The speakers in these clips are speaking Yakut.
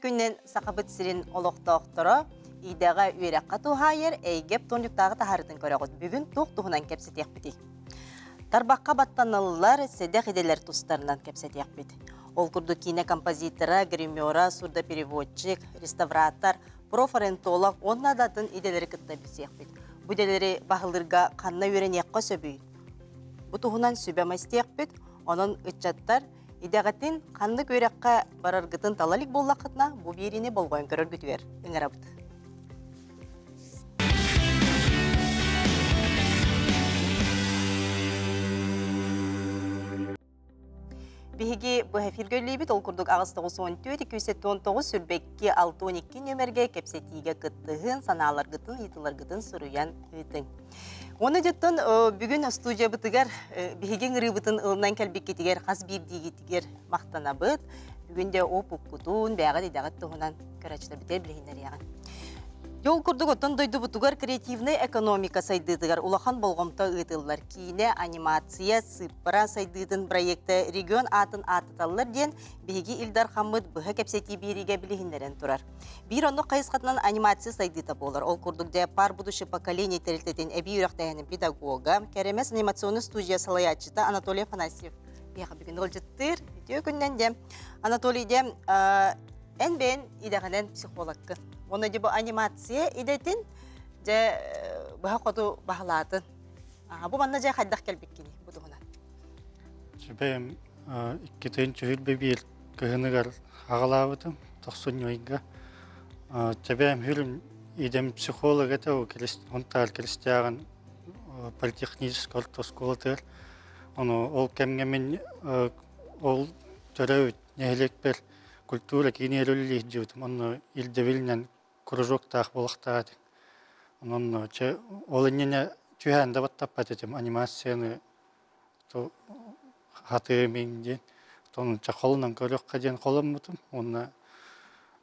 күнүнэн Сахабыт сирин олохтоохторо идэҕэ үөрэххэ туһаайар эйгэ птонньуктааҕы таһаарытын көрөҕүт. Бүгүн туох туһунан кэпсэтиэхпитий? Тарбахха баттаныллар сэдэх идэлэр тустарынан кэпсэтиэхпит. Ол курдук киинэ композитора, гримера, сурдопереводчик, реставратор, профориентолог уонна да атын идэлэри кытта билсиэхпит. Бу идэлэри баһылыырга ханна үөрэниэххэ сөбүй? Бу туһунан сүбэ истиэхпит. Онон ыччаттар идэҕитин ханнык үөрэххэ бараргытын тала илик буоллаххытына, бу биэриини болҕойон көрөргүтүгэр ыҥырабыт. Биһиги бу эфиргэ үлэлиибит. Ол курдук 894 279 сүрбэкки 62 нүөмэргэ кэпсэтиигэ кыттыһын, санааларгытын, ыйытыыларгытын суруйан ыытыҥ. Уонна дьоттон бүгүн студиябытыгар биһиги ыҥырыыбытын ылынан кэлбиккитигэр хас биирдиигитигэр махтанабыт. Бүгүн де опуккутун, бэйэҕит идэҕит туһунан көрөөччүлэрбитигэр билиһиннэриэҕин. Ол курдук оттон дойдубутугар креативнай экономика сайдыытыгар улахан болҕомто ыытыллар. Киинэ, анимация, сыыппара сайдыытын проекта регион аатын ааттаталлар диэн биһиги Ил Дархаммыт быһа кэпсэтии биэриигэ билиһиннэрэн турар. Биир оннук хайысхатынан анимация сайдыыта буолар. Ол курдук дьэ Пар будущее поколение тэрилтэтин эбии үөрэхтээһинин педагога, Кэрэмэс анимационный студия салайааччыта Анатолий Афанасьев биһиэхэ бүгүн ыалдьыттыыр. Үтүө күннэн дьэ. Анатолий дьэ эн бэйэн идэҕинэн психологкын. Уонна дьэ бу анимация идэтин дьэ быһа хоту баһылаатын. Бу манна дьэ хайдах кэлбиккиний бу туһунан? Бэйэм иккитин чүһүлбэ биир кыһыныгар аҕалаабытым тохсунньу ыйга. Тэбээм хүрүм идэм психолог этэ ол Хунтаар Киристээҕин политехническай орто оскуолатыгар. Ону ол кэмҥэ мин ол төрөөбүт нэһилиэкпэр культура киинигэр үлэлии сылдьыбытым. Онно ирдэбилинэн кружоктаах буолуохтаах этим. Онон чэ ол иннинэ түһээн да баттаппат этим анимацияны хатыым диэн. Оттон чэ холунан көрүөххэ диэн холоммутум уонна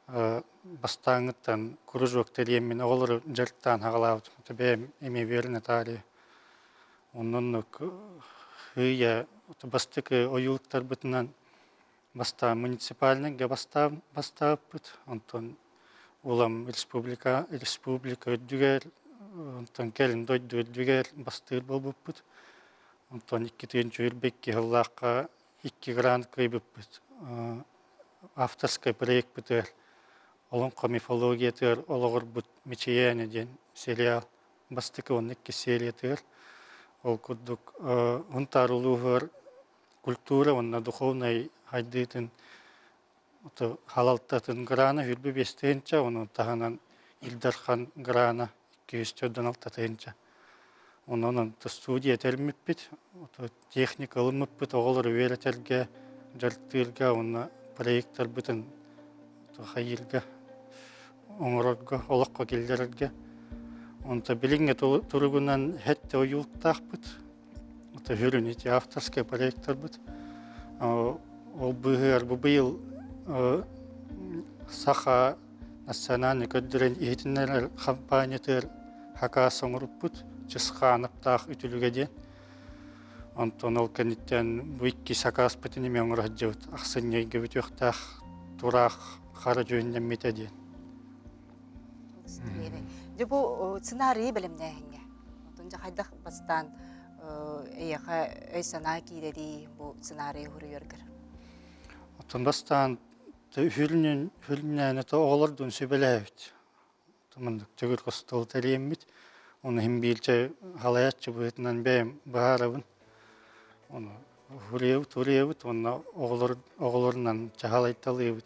бастааҥҥыттан кружок тэрийэммин оҕолору дьарыктаан аҕалаабытым. Бэйэм эмиэ үөрэнэ таарыйа. Оннук һыйа бастакы ойуулуктарбытынан бастаан муниципальнайга бастаабыппыт. Онтон улам республика республика үрдүгэр, онтон кэлин дойду үрдүгэр бастыыр буолбуппут. Онтон иккитин 22 сыллаахха икки грант кыайбыппыт. Авторскай проекпытыгар Олоҥхо мифологиятыгар олоҕурбут Мичийээнэ диэн сериал бастакы уонна иккис сериятыгар. Ол курдук Һунтаар улууһугар культура уонна духовнай хайдыытын халалтатын грана хүрбү биэстиһинчэ, ону таһынан Ил Дархан грана 246 тыһыынча. Онон студия тэриммиппит, техника ылыммыппыт оҕолору үөрэтэргэ, дьарыктыырга уонна проекттарбытын хайыырга, оҥорорго, олоххо киллэрэргэ. Онто билиҥҥи туругунан хэттэ ойуулуктаахпыт. Хүрүн ити авторскай проекттарбыт. Ол быыһыгар бу быйыл саха национальнай көрдөрөн иһитиннэрэр хампаанньатыгар хакаас оҥоруппут Чысхаанаптаах үтүлүгэ диэн. Онтон ол кэнниттэн бу икки сакааспытын эмиэ оҥоро сылдьыбыт. Ахсынньы ыйга бүтүөхтээх тураах хара дьүһүннэммитэ диэн. Дьэ бу сценарийы бэлэмнээһиҥҥэ. Отон дьэ хайдах бастаан эйиэхэ өй-санаа киирэрий бу сценарийы суруйаргар? Оттон бастаан Үһүлүнэн үһүлүнээн это оҕолордуун сүбэлээбит. Маннык төгүрүк остуол тэрийэммит. Ону иһин биирдэ халайааччы быһыытынан бэйэм быһаарабын. Ону уһуруйабыт, уруйабыт уонна оҕолор оҕолорунан чаһалайталыыбыт.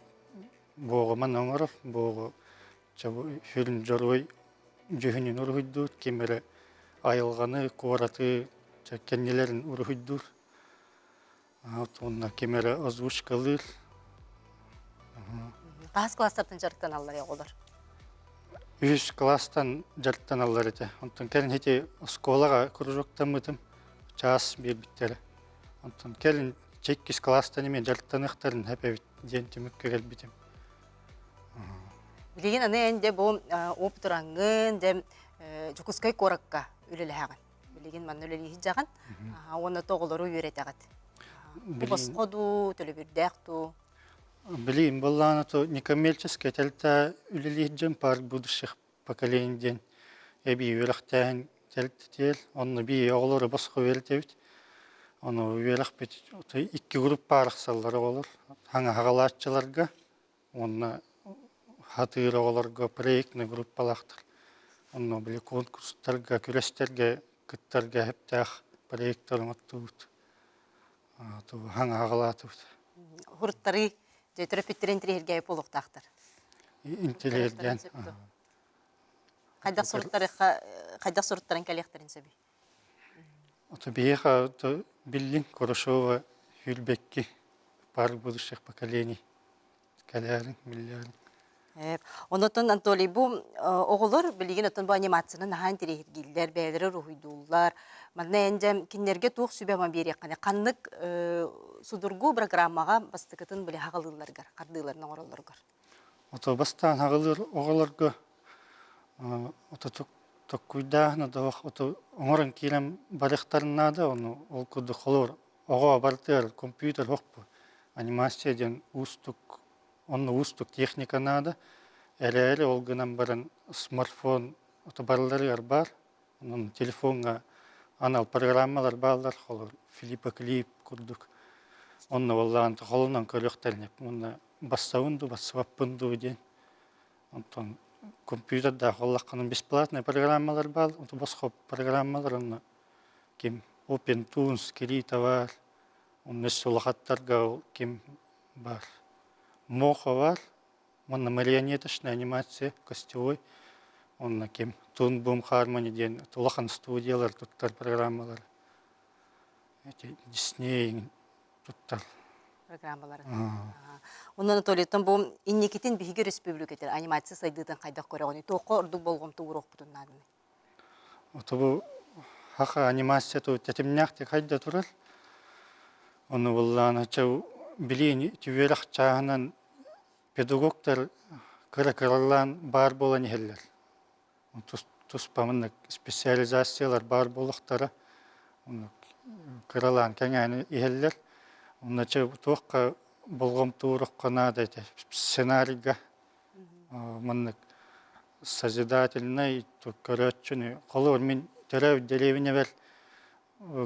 Буоҕуман оҥорор, буоҕу сүрүн дьоруой дьүһүнүн уруһуйдуур, ким эрэ айылҕаны, куораты кэннилэрин уруһуйдуур. Уонна ким эрэ озвучкалыыр. Хаһыс класстартан дьарыктаналлар оҕолор? Үһүс класстан дьарыктаналлар этэ. Онтон кэлин ити оскуолаҕа кружоктаммытым, чаас биэрбиттэрэ. Онтон кэлин иккис класстан эмиэ дьарыктаныахтарын сөп эбит диэн түмүккэ кэлбитим. Билигин аны эн дьэ бу оптураҥҥын, дьэ Дьокуускай куоракка үлэлэһэҕин. Билигин манна үлэлии сылдьаҕын. Уонна тоҕолору үөрэтэҕит. Бу босхо дуу, төлөбүрдээх дуу? Билигин буоллаҕына то некоммерческай тэрилтэ үлэлиир дьон парк будущих поколений диэн эбии үөрэхтээһин тэрилтэтигэр онно бии оҕолору босхо үөрэтэбит. Ону үөрэхпит икки группа арахсаллар оҕолор. Хаҥа хаҕалааччыларга уонна хатыыр оҕолорго проектный группалаахтар. Онно били конкурстарга, күрэстэргэ кыттарга сөптөөх проектар оҥоттубут. Хаҥа хаҕалаатыбыт. Хуруттары төрөппүттэрин интириэһиргээбит буолуохтаахтар. Интириэһиргээн. Хайдах суруттарыхха хайдах суруттаран кэлиэхтэрин сөбүй? Ото биһиэхэ биллин Хорошова Хүрбекки парк будущих поколений кэлээрин биллээрин. Онотон Анатолий бу оҕолор билигин оттон бу анимацияны наһаа интэриэһиргииллэр, бэйэлэрэ уруһуйдууллар. Манна эн дьэ кинилэргэ туох сүбэ-ама биэриэххиний? Ханнык судургу программаҕа бастакытын били хаҕалыылларыгар, хардыыларын оҥороллоругар? Ото бастаан хаҕалыыр оҕолорго ото токкуйдааһына да ото оҥорон киирэн барыахтарын наада, ону ол курдук холобур оҕо барытыгар компьютер суох анимация диэн уустук онно уустук техника наада эрээри ол гынан баран смартфон ото барыларыгар баар онон телефоҥҥа анал программалар бааллар холобур Филиппа Клип курдук онно буоллаҕына холонон көрүөхтэрин уонна бассабын дуу бассыбаппын дуу диэн онтон компьютердаах буоллаххына бесплатный программалар баар босхо программалар онно ким OpenToonz Krita баар онно өссө улахаттарга ким баар Moho баар уонна марионеточная анимация костевой онно ким Toon Boom Harmony диэн улахан студиялар туттар программалар эти Disney туттар программаларын. Онон Анатолийтан бу инникитин биһиги өрөспүүбүлүкэтин анимация сайдыытын хайдах көрөҕүнүй? Туохха ордук болҕомто ууруохпутун нааданы? Ото бу хаха анимация тэтимнээхтик хайда турар. Ону буллаан билиини үөрэх чааһынан педагогтар кыра-кыралаан баар буолан иһэллэр. Туспа маннык специализациялар баар буолуохтара. Оннук кыралаан кэҥээн иһэллэр. Онно туохха болҕомто ууруохха наада этэ сценарийга маннык созидательнай көрөөччүнү холобур мин төрөөбүт дэриэбинэбэр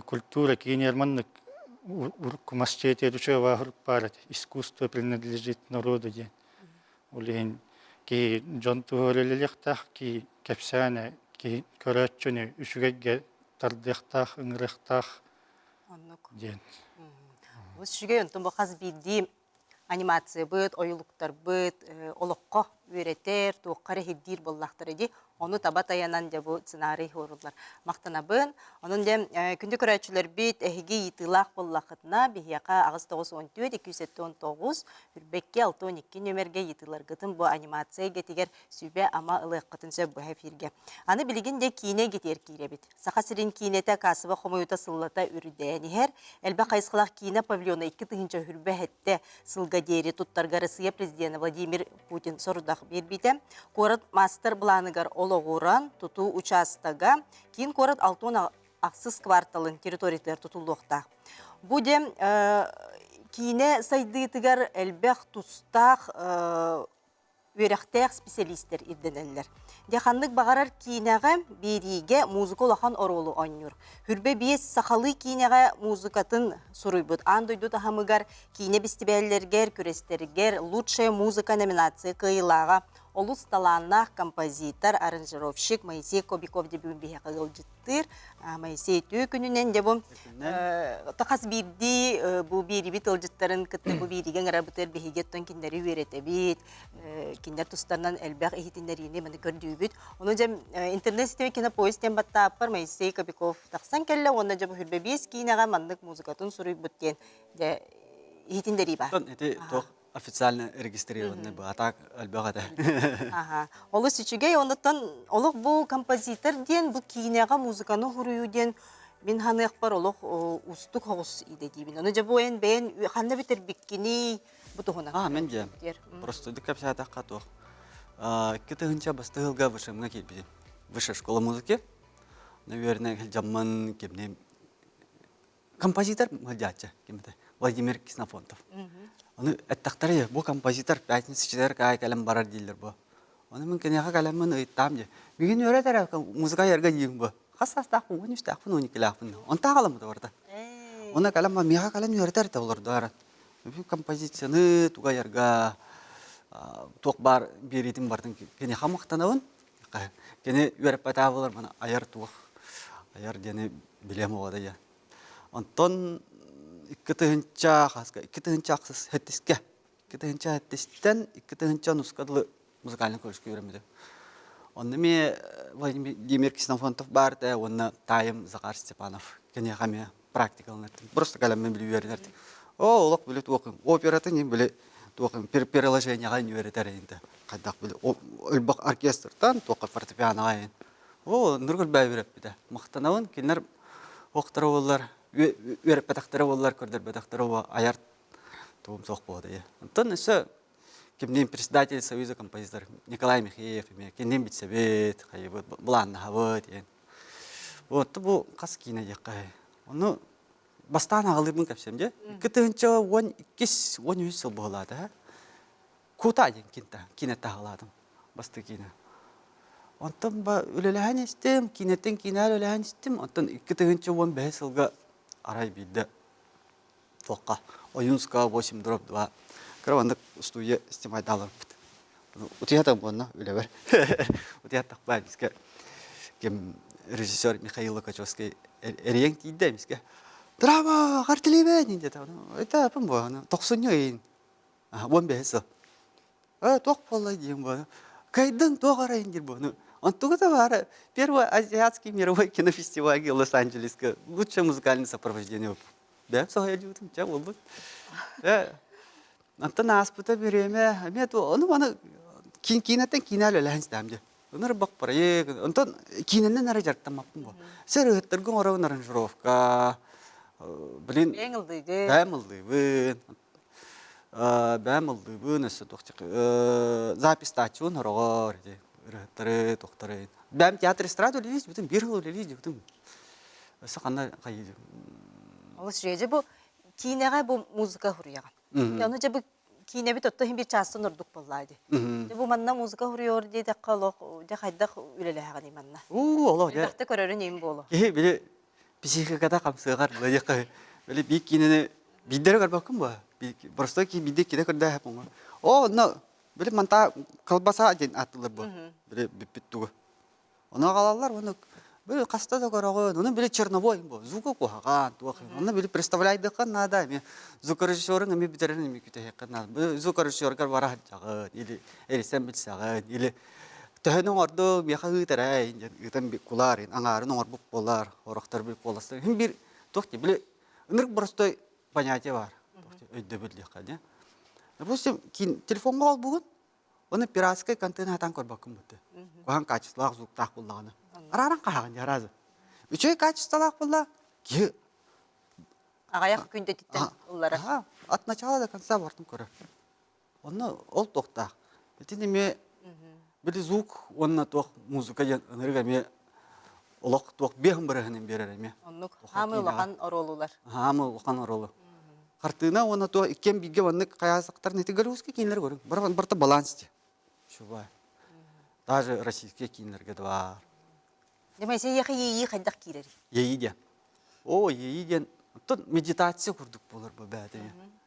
культура киинигэр маннык урукку мас дьиэтигэр үчүгэй бааһырык баар этэ искусство принадлежит народу диэн ол иһин киһи дьон туһугар үлэлиэхтээх киһи кэпсээнэ киһи көрөөччүнү үчүгэйгэ тардыахтаах ыҥырыахтаах Оннук. диэн Үчүгэй онтон бу хас биирдии анимациябыт, ойулуктарбыт олоххо үөрэтэр, туохха эрэ ирдиир буоллахтара дии. Ону таба тайанан дьэ бу сценарий ууруллар. Махтанабын. Онон дьэ күндү көрөөччүлэрбит эһиги ыйытыылаах буоллаххытына биһиэхэ 894 279 Үрбэкки 62 нүөмэргэ ыйытыыларгытын бу анимация эйгэтигэр сүбэ-ама ылыаххытын сөп быһа эфиргэ. Аны билигин дьэ киинэ эйгэтигэр киирэбит. Саха сирин киинэтэ кассовай хомуйуута сыллата үрдээн иһэр. Элбэх хайысхалаах киинэ павильона 2027 сылга диэри туттарга Россия президенэ Владимир Путин сорудах биэрбитэ. Куорат маастар-былааныгар олоҕуран, тутуу учаастага киин куорат 68 кварталын территориятыгар тутуллуохтаах. Бу дьэ киинэ сайдыытыгар элбэх тустаах үөрэхтээх специалистэр ирдэнэллэр. Дьэ ханнык баҕарар киинэҕэ, биэриигэ музыка улахан оруолу оонньуур. Хүрбэ биэс сахалыы киинэҕэ музыкатын суруйбут аан дойду таһымыгар киинэ бэстибээллэригэр, күрэстэригэр «Лучшая музыка» номинация кыайыылааҕа олус талааннаах композитор, аранжировщик Моисей Кобяков дебютун биһиэхэ ыалдьыттыыр. Моисей үтүө күнүнэн дьэ бу хас биирдии бу биэрибит ыалдьыттарын кытта бу биэриигэ ыҥырабытыгар биһиги оттон кинилэри үөрэтэбит, кинилэр тустарынан элбэх иһитиннэриини маны көрдүүбүт. Ону дьэ интернет ситимэ кинопоиск диэн баттааппар Моисей Кобяков тахсан кэллэ уонна дьэ бу хүрбэ биэс киинэҕэ маннык музыкатын суруйбут диэн дьэ иһитиннэрии баар. Ити туох официально регистрированный был, а так элбэх этэ. Аха. Олус үчүгэй, оннуттан олох бу композитор диэн, бу киинэҕэ музыканы суруйуу диэн мин ханыахпар олох уустук соҕус идэ диибин. Ону дьэ бу эн бэйэн ханна бүтэрбиккиний бу туһунан. А, мен дьэ. Просто дык кэпсээтэххэ туох. 2000 басты сылга ВШМ-га киирбитим. Высшая школа музыки. Наверное, дьаммын кимни композитор мылдьааччы кимите. Владимир Ксенофонтов. Ону эттэхтэрэ бу композитор пятница четверг аайы кэлэн барар дииллэр бу. Ону мин киниэхэ кэлэммин ыйыттаам дии. Бүгүн үөрэтэрэ музыка айарга диим бу. Хас саастаахпын, 13-тээхпин, 12-лээхпин. Онтон аҕаламмыта барыта. Онно кэлэн миэхэ кэлэн үөрэтэр этэ олордо аран. Композицияны тугу айарга туох баар биэриитин барытын киниэхэ махтанабын. Кини үөрэппэтэх буолар маны айар туох айар диэни билиэм оҕо да Онтон 2000 хаска 2000 сэттискэ 2007-тэн 2010-ка дылы музыкальный колледжка үөрэммитим. Онно эмиэ Владимир Ксенофонтов баар этэ уонна таайым Захар Степанов киниэхэ эмиэ практикаланар Просто кэлэммин били үөрэнэр. О, олох били туох оператын били туох переложениеҕа үөрэтэр инте. Хайдах били өлбөх оркестртан туохха фортепианоҕа О, нургул бээ үөрэппитэ. Махтанабын кинилэр охторо буоллар, үөрэппэтэхтэрэ буоллар, көрдөрбөтөхтөрө буоллар айар тугум суох буолуо дии. Онтон өссө кимниин председатель Союза композитор Николай Михеев эмиэ киниин билсэбит, хайыбыт, былааннаһабыт диэн. Вот бу хас киинэ диэххэ. Ону бастаан аҕалыыбын кэпсэм дьэ. 2012 13 сыл буолаата. Кута диэн киинэ таһалаатым. Бастакы киинэ. Онтон ба үлэлэһэн истим, киинэттэн киинэҕэ үлэлэһэн истим. Онтон 2015 сылга арай биирдэ туохха Ойуунская 8 дробь 2 кыра маннык студия снимайдааларбыт. Утуйатам буонна үлэбэр. Утуйаттахпа эмискэ ким режиссер Михаил Лукачевский эрийэн тиийдэ эмискэ «Драма, хартилибэн!» диэтэ. Это апым буолана. Тохсунньу ыйын. 15 сыл. Э, туох буолла диэн буолла. Кайдын туох арайын диир буолла. Онтугу да баара Первый азиатский мировой кинофестиваль Лос-Анджелеска лучшее музыкальное сопровождение Бэйэм соһуйа дьэ буолбут. Э, онтон ааспыта бириэмэ, эмиэ ону маны киинэттэн киинэ үлэлэһэн истэм дии. Ынырбах проект, онтон киинэнэн эрэ дьарыктаммаппын бу. Сэр ыһыттаргын оҥоробун аранжировка, блин, Бэйэҥ ыллыыгын. Бэйэм ыллыыбын. Бэйэм ыллыыбын, өссө туох записьтааччыбын хороҕор, ити ырыһыттары, туохтары. Бэйэм театр эстрада үлэлиир бүтүн биир сыл үлэлиир бүтүн. Өссө ханна хайыы Олус үчүгэй. Дьэ бу киинэҕэ бу музыка суруйаҕын. Ону дьэ бу киинэбит отто иһин биир чаастан ордук буоллаа дии. Дьэ бу манна музыка суруйар диэтэххэ олох дьэ хайдах үлэлэһэҕиний манна? Уу, олох дьэ. Элбэхтэ көрөрүн иһин буолуо. Киһи били психиката хамсыаҕар былайыахха били биир киинэни биирдэрэ көрбөккүн буо. Простой киһи биирдэ киинэ көрдөөһөп оҥор. Оо, онно били манта колбаса диэн ааттыылар бу. Били бүппүт тугу. Ону аҕалаллар уонна били хаста да көрөҕүн, ону били черновой бу звука куһаҕан туох онно били представляйдыахха наада эмиэ звукорежиссерыҥ эмиэ бүтэрин эмиэ күтэһиэххэ наада. Бу звукорежиссергар бара сылдьаҕын или эрийсэн билсэҕин или төһөнү оҥордуҥ миэхэ ыыт эрэ диэн ыытан кулаар аҥаарын оҥорбут буолар орохтор били куоластар иһин биир туох дии били ынырык боростой понятие баар өйдөбүл диэххэ дии. Допустим, телефоҥҥа холбуугун Оны пиратскай контент хатан көрбөккүн бутты. Куһаҕан качестволаах звуктаах буллаҕына. Арааран хаһаҕын дьаразы. Үчүгэй качестволаах булла киһи Аҕайах күндэтиттэн ыллара. От начала до конца бартын көрөр. Онно ол туохтаах. Итин эмиэ били звук уонна туох музыка диэн ынырык эмиэ олох туох биэһин бырыһынын биэрэр эмиэ. Оннук. Хаамы улахан оруолулар. Хаамы улахан оруолу. Хартыына уонна туох иккиэн бииргэ маннык хайаасактарын ити голливудскай киинэлэр көрүҥ. Бары барыта баланс дии. Чубай. Даже российские киинэлэргэ да баар. Дэмэсэ эйиэхэ иэйии хайдах киирэрий? Иэйии диэн. О, иэйии диэн оттон медитация курдук буолар бу бэйэтэ.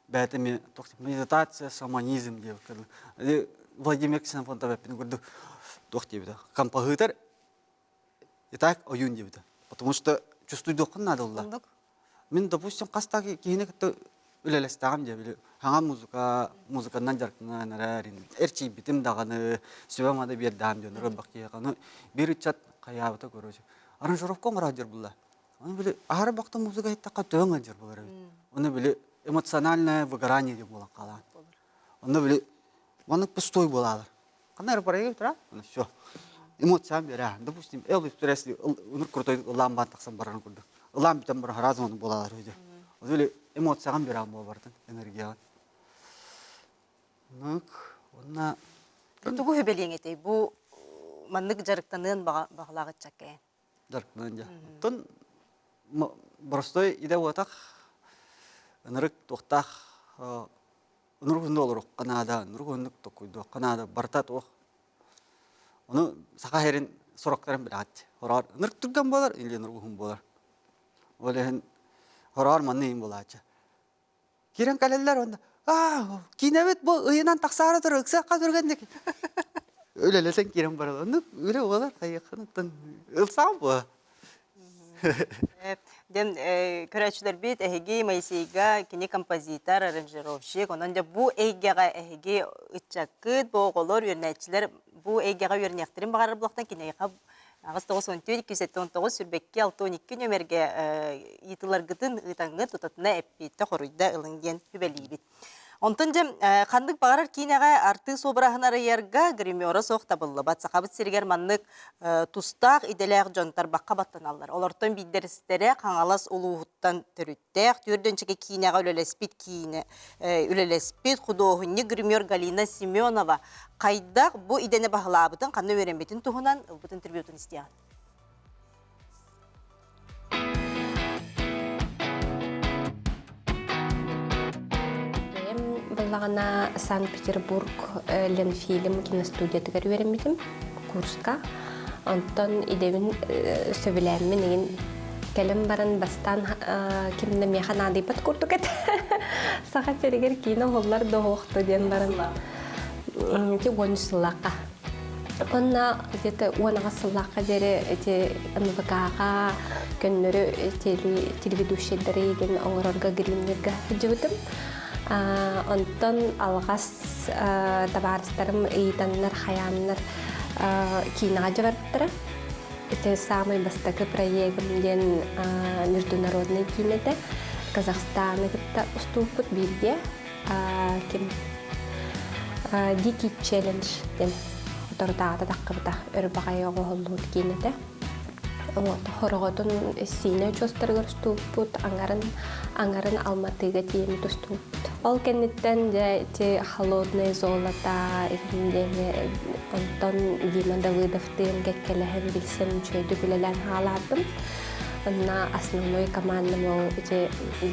Бэйэтэ эмиэ медитация, шаманизм диэбит. Владимир Ксенофонтов эппитин курдук туох диэбитэ. Композитор И так ойуун диэбитэ. Потому что чувствуйдуоххун наада буолла. Мин, допустим, хас да киһини кытта үлэлэстэҕим дии били хаҥа музыка музыканнан дьарыктанан эрэр эрчийбитим даҕаны сүбэ-ама биэрдэҕим диэн ырбах киһиэхэ ону биир ыччат хайаабыта короче аранжировка оҥороот дьэр булла ону били аһара бахта музыка иһиттэххэ төһөҥ ыалдьар буолар эбит ону били эмоциональное выгорание диэн буолан хаалаан онно били маннык пустой буолаалар Ханна эрэ проект тура, все. Эмоциям бере. Допустим, Элвис Пресли ыныр крутой ылаан баан тахсан барарын курдук. Ылаан бүтэн баран разом оны буолалар үдө. Ол эмоцияҕын бере буол бартын, энергияҕын. Нык, онна Тугу хүбэлиэҥ этэй? Бу маннык дьарыктаныан баҕалаах ыччакка Дьарыктаныан дьэ. Оттон простой идэ буотах. Ынырык туохтаах ынырык уһуннук олоруохха наада, ынырык уһуннук токуйдуохха наада, барыта туох. Ону саха сирин сорохторун билэҕит. Хороҕор ынырык түргэн буолар, или ынырык уһун буолар. Ол иһин хороҕор манна иһин буолааччы. Киирэн кэлэллэр уонна аа киинэбит бу ыйынан тахсаары турар ыксыахха түргэнник үлэлэтэн киирэн бараллар. Оннук үлэ буолар хайыаххыныттан ылсаҕын буо. Дьэн көрөөччүлэрбит эһиги Моисейга кини композитор, аранжировщик, онон дьэ бу эйгэҕэ эһиги ыччаккыт, бу оҕолор, үөрэнээччилэр бу эйгэҕэ үөрэниэхтэрин баҕарар буолуохтан киниэхэ 894 279 сүүрбэкки 62 нүөмэргэ ыйытыыларгытын ыытаҥҥыт тутатына эппиэттэ хоруйда ылыҥ диэн сүбэлиибит. Онтон дьэ ханнык баҕарар киинэҕэ артыыс уобараһын арыйарга гримера суох табыллыбат. Сахабыт сиригэр маннык тустаах идэлээх дьон тарбахха баттаналлар. Олортон биирдэстэрэ Хаҥалас улууһуттан төрүттээх, түөрдөнчүкэ киинэҕэ үлэлэспит киинэ үлэлэспит худуоһунньук гример Галина Семенова хайдах бу идэни баһылаабытын, ханна үөрэммитин туһунан ылбыт интервьютун истиэҕин. Бэйэм буллаҕына Санкт-Петербург Ленфильм киностудиятыгар үөрэммитим курска. Онтон идэбин сөбүлээммин игин кэлэн баран бастаан ким да миэхэ наадыйбат курдук этэ. Саха сиригэр киинэ уһуллар да уһуохту диэн баран ити 13 сыллаахха. Уонна где-то 10 сыллаахха диэри ити НВК-ҕа көннөрү телеведущайдары игин оҥорорго гримнерга сылдьыбытым. Онтон алҕас табаарыстарым ыйытаннар, хайааннар киинэҕэ дьабарбыттара. Ити самый бастакы проегым диэн международный киинэтэ Казахстаны кытта устууппут бииргэ ким Дикий челлендж диэн соторутааҕыта таххыбыта өр баҕайы оҥоһуллубут киинэтэ. Вот, хороҕотун Сиинэ учуостарыгар устууппут, аҥарын аҥарын Алматыга тиийэн устууппут. Ол кэнниттэн дьэ ити холодное золото диэни онтон Дима Давыдовтыын кэккэлэһэн билсэн үчүгэйдик үлэлээн хаалаатым. Онно основной командам ол ити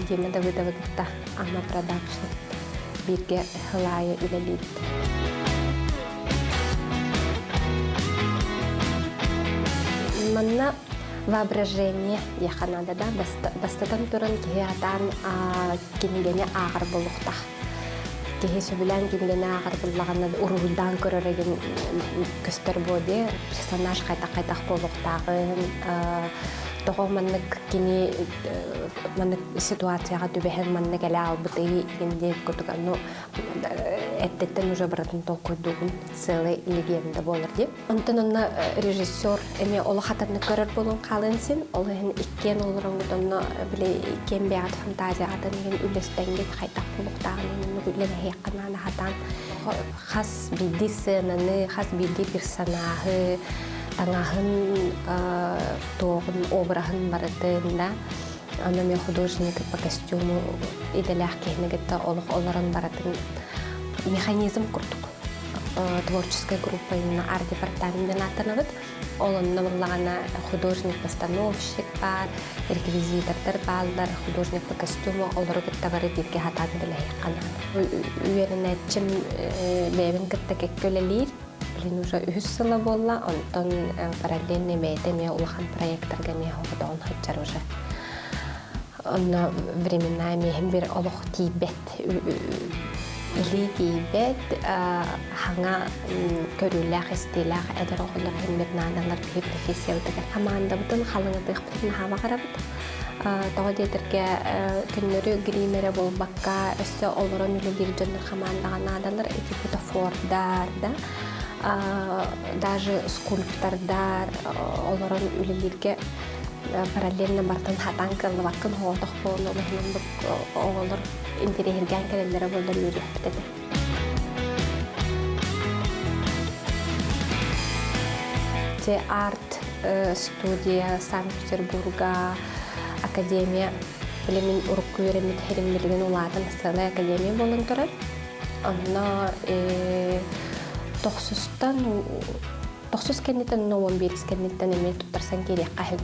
Дима Давыдовы кытта Ама Продакшн бииргэ сыл аайы үлэлиибит. Манна воображение диэххэ наада да бастатан туран киһи атаан кинигэни ааҕар буолуохтаах. Киһи сөбүлээн кинигэни ааҕар буоллаҕына уруһуйдаан көрөр игин көстөр буо диэ персонаж хайдах-хайдах буолуохтааҕын тоҕо маннык кини маннык ситуацияҕа түбэһэн маннык элэ аалбытый игин диэн курдук ну эрдэттэн уже барытын толкуйдуугун целый легенда буолар дии. Онтон онно режиссер эмиэ олох атыннык көрөр буолан хаалыан син, ол иһин иккиэн олороҥҥут онно били иккиэн бэйэҕит фантазияҕытын иһин үллэстэҥҥит хайдах буолуохтааҕын оннук үлэлэһиэххэ наада хатаан хас биирдии сценаны, хас биирдии персонааһы, таҥаһын, туоҕун, обраһын барытын да аны мен художник по костюму идэлээх киһини кытта олох олорон барытын механизм курдук творческая группа именно арт-департамент диэн ааттанабыт. Ол онно буоллаҕына художник-постановщик баар, реквизитордар бааллар, художник по костюму олору кытта бары бииргэ хатаан үлэлэһиэххэ наада. Үөрэнээччим бэйэбин кытта кэккэ үлэлиир. Билин уже үһүс сыла буолла, онтон параллельно бэйэтэ эмиэ улахан проекттарга эмиэ хоҕотоҕун сылдьар уже. Онно временная миэһин бир олох тиийбэт илии тиийбэт хаҥа көрүүлээх-истиилээх эдэр оҕолор иһин наадалар биһи профессиябытыгар хамаандабытын халыҥатыахпытын наһаа баҕарабыт. Тоҕо диэтэргэ көннөрү грим эрэ буолбакка өссө олорон үлэлиир дьоннор хамаандаҕа наадалар ити бутафордар да даже скульптордар олорон үлэлииргэ параллельно бартан хатаан кыаллыбаккын оҕотох буолан ол иһин оҕолор интэриэһиргээн кэлэллэрэ буоллар үөрүөхпүт этэ. Те арт студия Санкт-Петербурга академия били мин урукку үөрэммит сирим билигин улаатан сыалай академия буолан турар. Онно тохсустан тохсус кэнниттэн уонна 11 кэнниттэн эмиэ туттарсан киириэххэ иһин.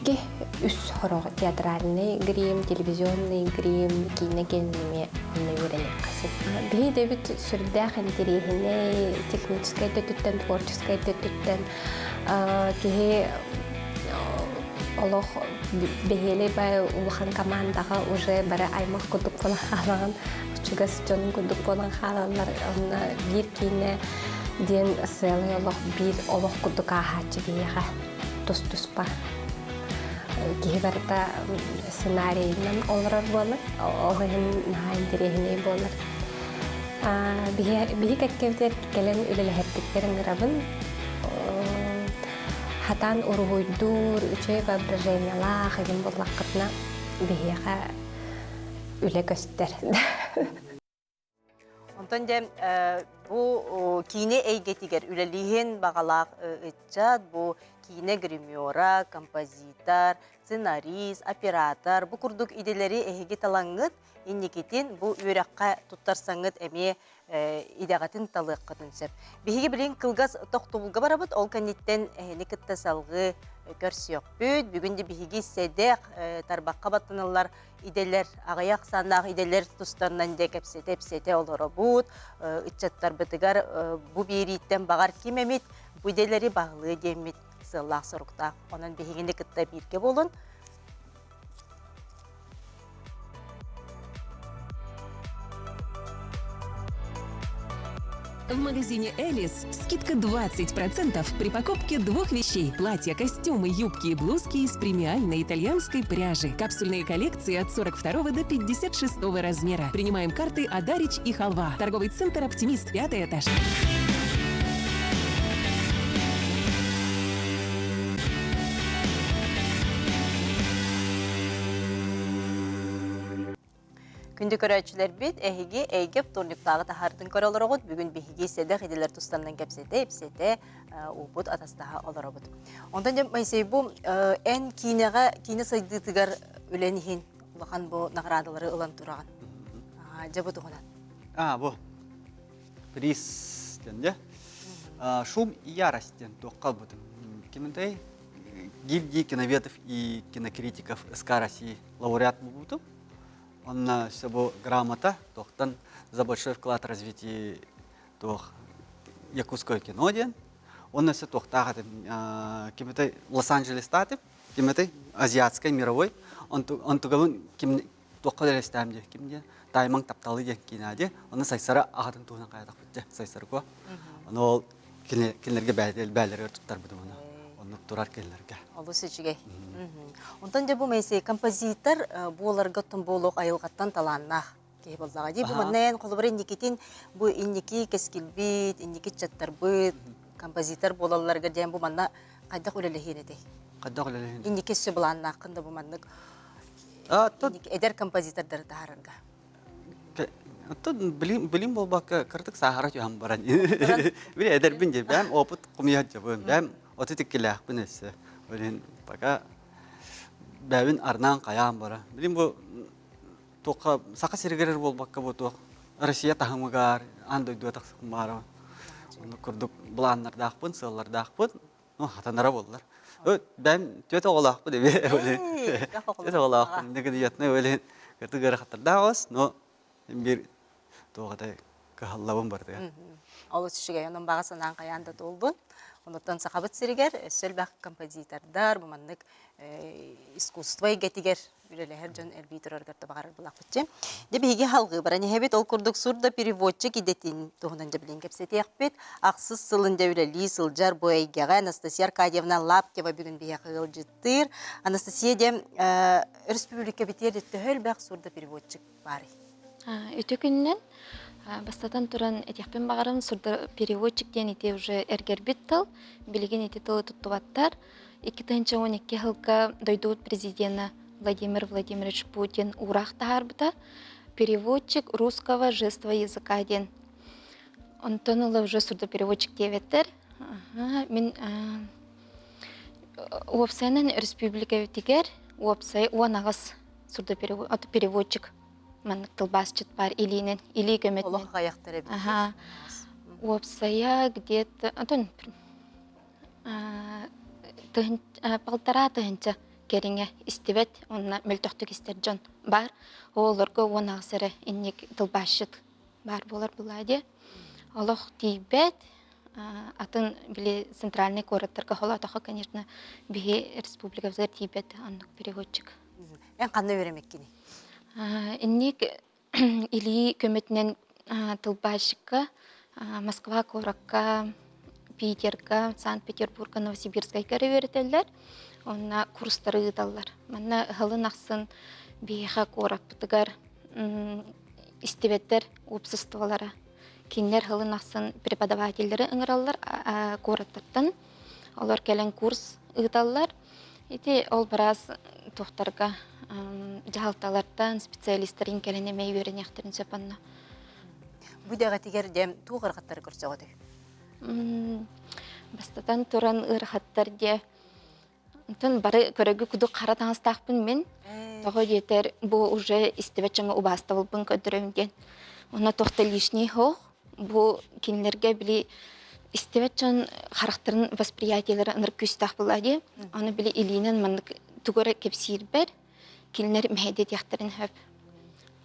Икки, үс сорох театральный грим, телевизионный грим, киинэ киэннэми онно үөрэниэххэ син. Биһи идэбит сүрдээх интэриэһинэй, техническэй өттүттэн, творческай өттүттэн киһи олох бэһиэлэй бай улахан командаҕа уже бары аймах курдук буолан хаалаҕын, чугас дьон курдук буолан хаалаллар. Онно биир киинэ диэн сыалай олох биир олох курдук ааһааччы биһиэхэ тус-туспа киһи барыта сценарийынан олорор буолар, ол иһин наһаа интэриэһинэй буолар. Биһи кэккэбитигэр кэлэн үлэлэһэрбиттэр ыҥырабын. Хатаан уруһуйдуур, үчүгэй воображениелаах игин буоллаххытына биһиэхэ үлэ көстөр. Онтон дьэ бу киинэ эйгэтигэр үлэлиһин баҕалаах ыччат, бу киинэ гримера, композитор, сценарист, оператор бу курдук идэлэри эһиги талаҥҥыт инникитин бу үөрэххэ туттарсаҥҥыт эмиэ идэҕитин талыаххытын сөп. Биһиги билигин кылгас тохтобулга барабыт, ол кэнниттэн эһини кытта салгыы көрсүөхпүт. Бүгүн де биһиги сэдэх тарбахха баттаныллар идэлэр, аҕыйах ахсааннаах идэлэр тустарынан дьэ кэпсэтэ-ипсэтэ олоробут. Ыччаттарбытыгар бу биэрииттэн баҕар ким эмит бу идэлэри баһылыа диэммит сыаллаах-соруктаах. Онон биһигини кытта бииргэ буолун. В магазине «Элис» скидка 20% при покупке двух вещей – платья, костюмы, юбки и блузки из премиальной итальянской пряжи. Капсульные коллекции от 42 до 56 размера. Принимаем карты «Адарич» и «Халва». Торговый центр «Оптимист», пятый этаж. Күндү көрөөччүлэрбит, эһиги эйгэ вторниктааҕы таһаартын көрө олороҕут. Бүгүн биһиги сэдэх идэлэр тустарынан кэпсэтэ, ипсэтэ, уупут атастаһа олоробут. Онтон дьэ, Моисей, бу эн киинэҕэ, киинэ сайдыытыгар үлэн иһин улахан бу наҕараадалары ылан тураҕын. Дьэ, бу туһунан. А, бу приз диэн дьэ. Шум и ярость диэн туохха ылбытым. Киминтэй гильдии киноведов и кинокритиков СК России лауреат буолбутум. Онно все бу грамота туохтан за большой вклад в развитие туох якутское кино диэн. Онно өссө туохтаах этим кимитэй Лос-Анджелестаатым, кимитэй азиатскай мировой. Онтугабын ким туохха үлэлэстэм диэ ким диэн Таймаҥ тапталы диэн киинэ диэ. Онно Сайсара аҕатын туһунан хайатахпыт дьэ Сайсарго. Ону ол кинилэргэ бээлэригэр туттарбытым ону. Оннук турар кинилэргэ. Олус үчүгэй. Онтон дьэ бу Моисей композитор буоларга оттон буолуох айылҕаттан талааннаах киһи буоллаҕа дии. Бу манна эн холобура инникитин бу инники кэскилбит, инники ыччаттарбыт композитор буолалларыгар диэн бу манна хайдах үлэлэһиэн этэй? Хайдах үлэлэһиэн? Инники өссө былааннааххын да бу маннык эдэр композитордары таһаарарга. Оттон билим билим буолбакка кырдык сааһыра түһэн баран били эдэрбин дии бэм опыт хомуйа сылдьабын бэм оту тиккилээхпин өссө билин пока бэбин арнаан хайаан бара билим бу туохха саха сиригэр буолбакка бу туох Россия таһымыгар аан дойдуга тахсыахпын баара оннук курдук былааннардаахпын сыаллардаахпын ну хатанара буоллар бэм түөт оҕолоохпун эбии түөт оҕолоохпун многодетный өлен кырдык ыарахаттардаах ос но биир туох это кыһаллабын барытыгар Олус үчүгэй онон баҕа санаан хайаан да туолбун. Онуттан Сахабыт сиригэр өссө элбэх композитордар, бу маннык искусство эйгэтигэр үлэлэһэр дьон элбии турарыгар да баҕарар булахпытчы. Дьэ биһиги халгыы баран иһэбит. Ол курдук сурдопереводчик идэтин туһунан дьэ билин кэпсэтиэхпит. Ахсыс сылын дьэ үлэлии сылдьар бу эйгэҕэ Анастасия Аркадьевна Лаптева бүгүн биһиэхэ ыалдьыттыыр. Анастасия дьэ өрөспүүбүлүкэбитигэр төһө элбэх сурдопереводчик баарый? Үтүө күнүнэн бастатан туран этиэхпин баҕарабын сурдопереводчик диэн ити уже эргэрбит тыл. Билигин ити тылы туттубаттар. 2012 сылга дойдубут президена Владимир Владимирович Путин уураах таһаарбыта «Переводчик русского жестового языка» диэн. Онтон ыла уже сурдопереводчик диэбэттэр. Мин уопсайынан республикабытыгар уопсай 18 сурдопереводчик маннык тылбаасчыт баар илиинэн илии көмөтүнэн. Олох аҕыйахтар эбит. Аха. Уопсайа где-то, онтон полтора тыһынча. кэриҥэ истибэт уонна мөлтөхтүк истэр дьон баар. Оҕолорго 18 эрэ инник тылбаасчыт баар буолар булаа диэ. Олох тиийбэт. Атын били центральный куораттарга холоотохо, конечно, биһи республикабытыгар тиийбэт оннук переводчик. Эн ханна үөрэммиккиний? Инник илии көмөтүнэн тылбаасчыкка Москва куоракка, Питерга, Санкт-Петербурга, Новосибирскайга эрэ үөрэтэллэр. Онно курстары ыыталлар. Манна ыһылын ахсын биһиэхэ куораппытыгар истибэттэр уопсастыбалара. Кинилэр сылын ахсын преподавателлэри ыҥыраллар куораттартан. Олор кэлэн курс ыыталлар. Ити ол быраас туохтарга дьаһалталартан специалистарын кэлэн эмиэ үөрэниэхтэрин сөп онно. Бу идэҕитигэр дьэ туох ыарахаттары көрсөҕүтүй? Бастатан туран ыарахаттар диэ Онтон бары көрөгү кудук хара таҥастаахпын мин. Тоҕо диэтэр бу уже истибэт дьоҥҥо убаастабылбын көрдөрөбүн диэн. Онно туох да лишний суох. Бу кинилэргэ били истибэт дьон харахтарын восприятиелара ынырык күүстээх буолла дии. Ону били илиинэн маннык тугу эрэ кэпсиирбэр кинилэр мэһэйдэтиэхтэрин сөп.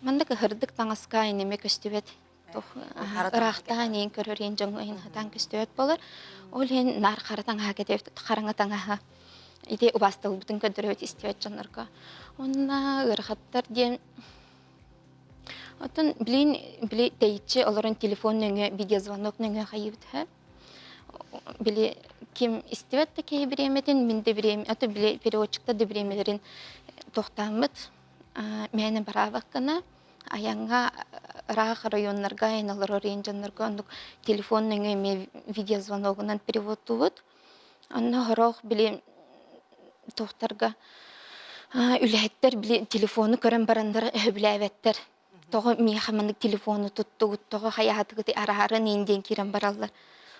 Маннык ыһырдык таҥаска инэмэ көстүбэт. Ыраахтаан иин көрөр иин дьоҥҥо иин хатаан көстүбэт буолар. Ол иһин наар хара таҥаһа кэтэбит, хараҥа таҥаһа ити убаастабылбытын көрдөрөбүт истибэт дьоннорго. Уонна ыарахаттар диэн Оттон билин били тэйиччи олорон телефон нөҥүө видеозвонок нөҥүө хайыыбыт һэ. Били ким истибэт да киһи бириэмэтин, мин да бириэмэ, ото били переводчиктар да бириэмэлэрин тохтооммут мээнэ бараабаккына айаҥҥа ыраах районнарга айан олорор иэн дьоннорго оннук телефон нөҥүө эмиэ видеозвоногунан переводтуубут. Онно сорох били туохтарга үлэһиттэр били телефону көрөн бараннар өһөбүлээбэттэр. Тоҕо миэхэ маннык телефону туттугут, тоҕо хайаатыгыт арааран иин диэн киирэн бараллар.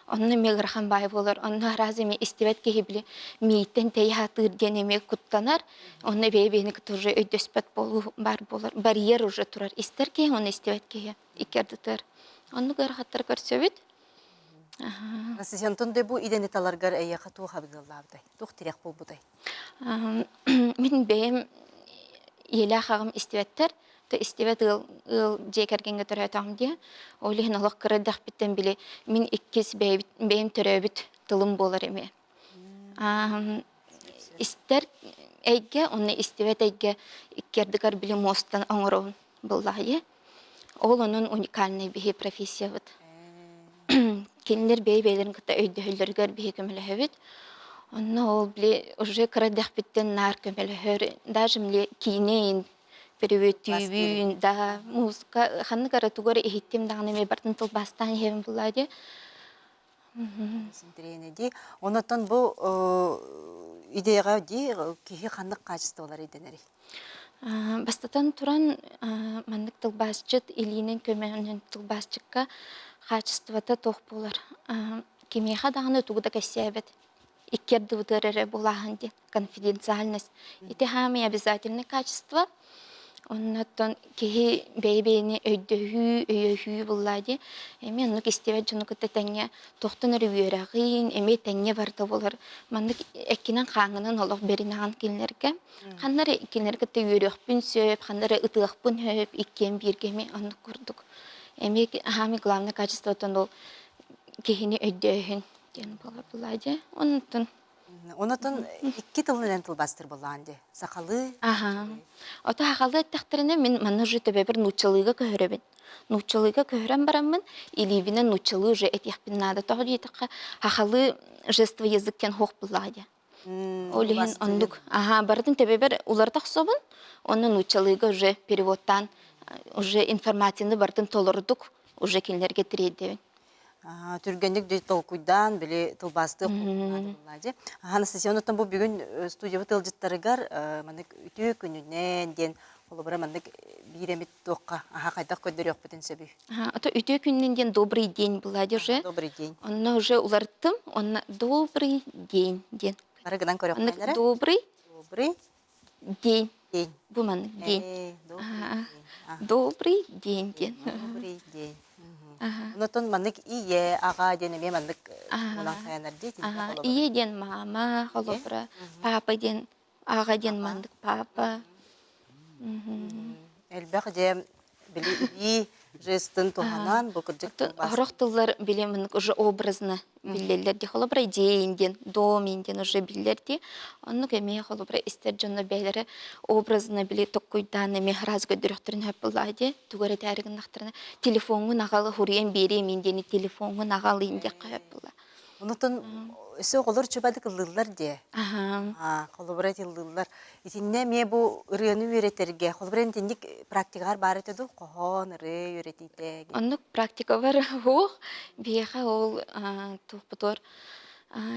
Онно эмиэ ыарахан баай буолар. Онно араас эмиэ истибэт киһи били мииттэн тэйэ сатыыр диэн эмиэ куттанар. Онно бэйэ-бэйэни кытта уже өйдөспөт буолуу баар буолар. Барьер уже турар. Истэр киһи уонна истибэт киһи икки ардытыгар. Оннук ыарахаттары көрсөбүт. Анастасия, онтон да бу идэни таларгар эйиэхэ туох абыдыаллаабытай? Туох тирэх буолбутай? Мин бэйэм ийэлээх аҕам истибэттэр. То истибэт ыал, ыал дьиэ кэргэҥҥэ төрөөтөҕүм диye. Ол иһин олох кыра эрдэхпиттэн били мин иккис бэйэбит, бэйэм төрөөбүт тылым буолар эмиэ. Истэр эйгэ уонна истибэт эйгэ икки ардыгар били муостан оҥоробун буоллаҕа Ол онон уникальнай биһи профессиябыт. Кинилэр бэйэ-бэйэлэрин кытта өйдөһөллөрүгэр биһи көмөлөһөбүт. Онно ол били уже кыра эрдэхпиттэн наар көмөлөһөр, даже били киинэ переводтүүбүн да музыка ханнык эрэ тугу эрэ иһиттим даҕаны эмиэ барытын тылбаастаан иһэбин буллаа дии. Синтириэнэ дии. Онотон бу идеяҕа дии киһи ханнык хаачыстыбалары ирдэнэрий? Бастатан туран, маннык тылбаасчыт илиинэн көмөнөн тылбаасчыкка хаачыстыбата туох буолар? Кимиэхэ даҕаны тугу да кэпсээбэт. Икки ардыбытыгар эрэ буолааһын диэн конфиденциальность. Ити хаамый обязательное качество. Оннуттан киһи бэйэ-бэйэни өйдөһүү, өйөһүү буллаа дии. Эмиэ оннук истибэт дьону кытта тэҥҥэ туохтан эрэ үөрэҕиин, эмиэ тэҥҥэ барыта буолар. Маннык эккинэн-хааҥҥынан олох бэринэҕин кинилэргэ. Ханна эрэ кинилэри кытта үөрүөхпүн сөп, ханна эрэ ытыахпын сөп, иккиэн бииргэ эмиэ оннук курдук. Эмиэ хаамый главное качествотын ол киһини өйдөөһүн диэн буолар булаа дии. Оннуттан Онотон икки тылынан тылбаастыр буоллаҕын дии. Сахалыы. Аха. Ото сахалыы эттэхтэринэ мин манна уже төбөбөр нууччалыыга көһөрөбүн. Нууччалыыга көһөрөн бараммын илиибинэн нууччалыы уже этиэхпин наада. Тоҕо диэтэххэ сахалыы жестовый язык диэн суох буоллаҕа дии. Ол иһин оннук аха барытын төбөбөр уларыта охсобун. Онно нууччалыыга уже переводтаан уже информацияны барытын толордук уже кинилэргэ тириэрдэбин. Түргэнник дьэ толкуйдаан, били тылбаастыах дьэ. Анастасия, онуттан бу бүгүн студиябыт ыалдьыттарыгар маннык үтүө күнүнэн диэн холобура маннык биир эмит туохха аха хайдах көрдөрүөхпүтүн сөбүй? А то үтүө күнүнэн диэн добрый день была уже. Добрый день. Онно уже уларыттым. Онно добрый день диэн. Бары гынан көрөхпүннэрэ. Добрый. Добрый. День. День. Бу маннык день. Добрый день диэн. Добрый день. Онотон маннык ийэ, аҕа диэн эмиэ маннык мунан хайанар дии. Ийэ диэн мама, холобура, папа диэн. Аҕа диэн маннык папа. Элбэх дьэ били илии жестын туһанан бу кырдьык Хорох тыллар били маннык уже образно биллэллэр ди холобура идеин диэн дом диэн уже биллэр ди оннук эмиэ холобура истэр дьонно бэйэлэрэ образно били токкуйдаан эмиэ араас көрдөрөхтөрүн сөп буоллаҕа дии тугу эрэ этээри гыннахтарына телефоҥҥун аҕал хуруйан биэриэм ин диэни телефоҥҥун аҕал ин диэххэ сөп буолла. Онутун өссө оҕолор чубадык ыллыыллар дии. Холобура ыллыыллар. Итиннэ эмиэ бу ырыаны үөрэтэргэ, холобура итинник практикаҕар баар этэ дуу? Хоһоон, ырыа үөрэтиитэ. Оннук практикабар суох. Биһиэхэ ол туохпутугар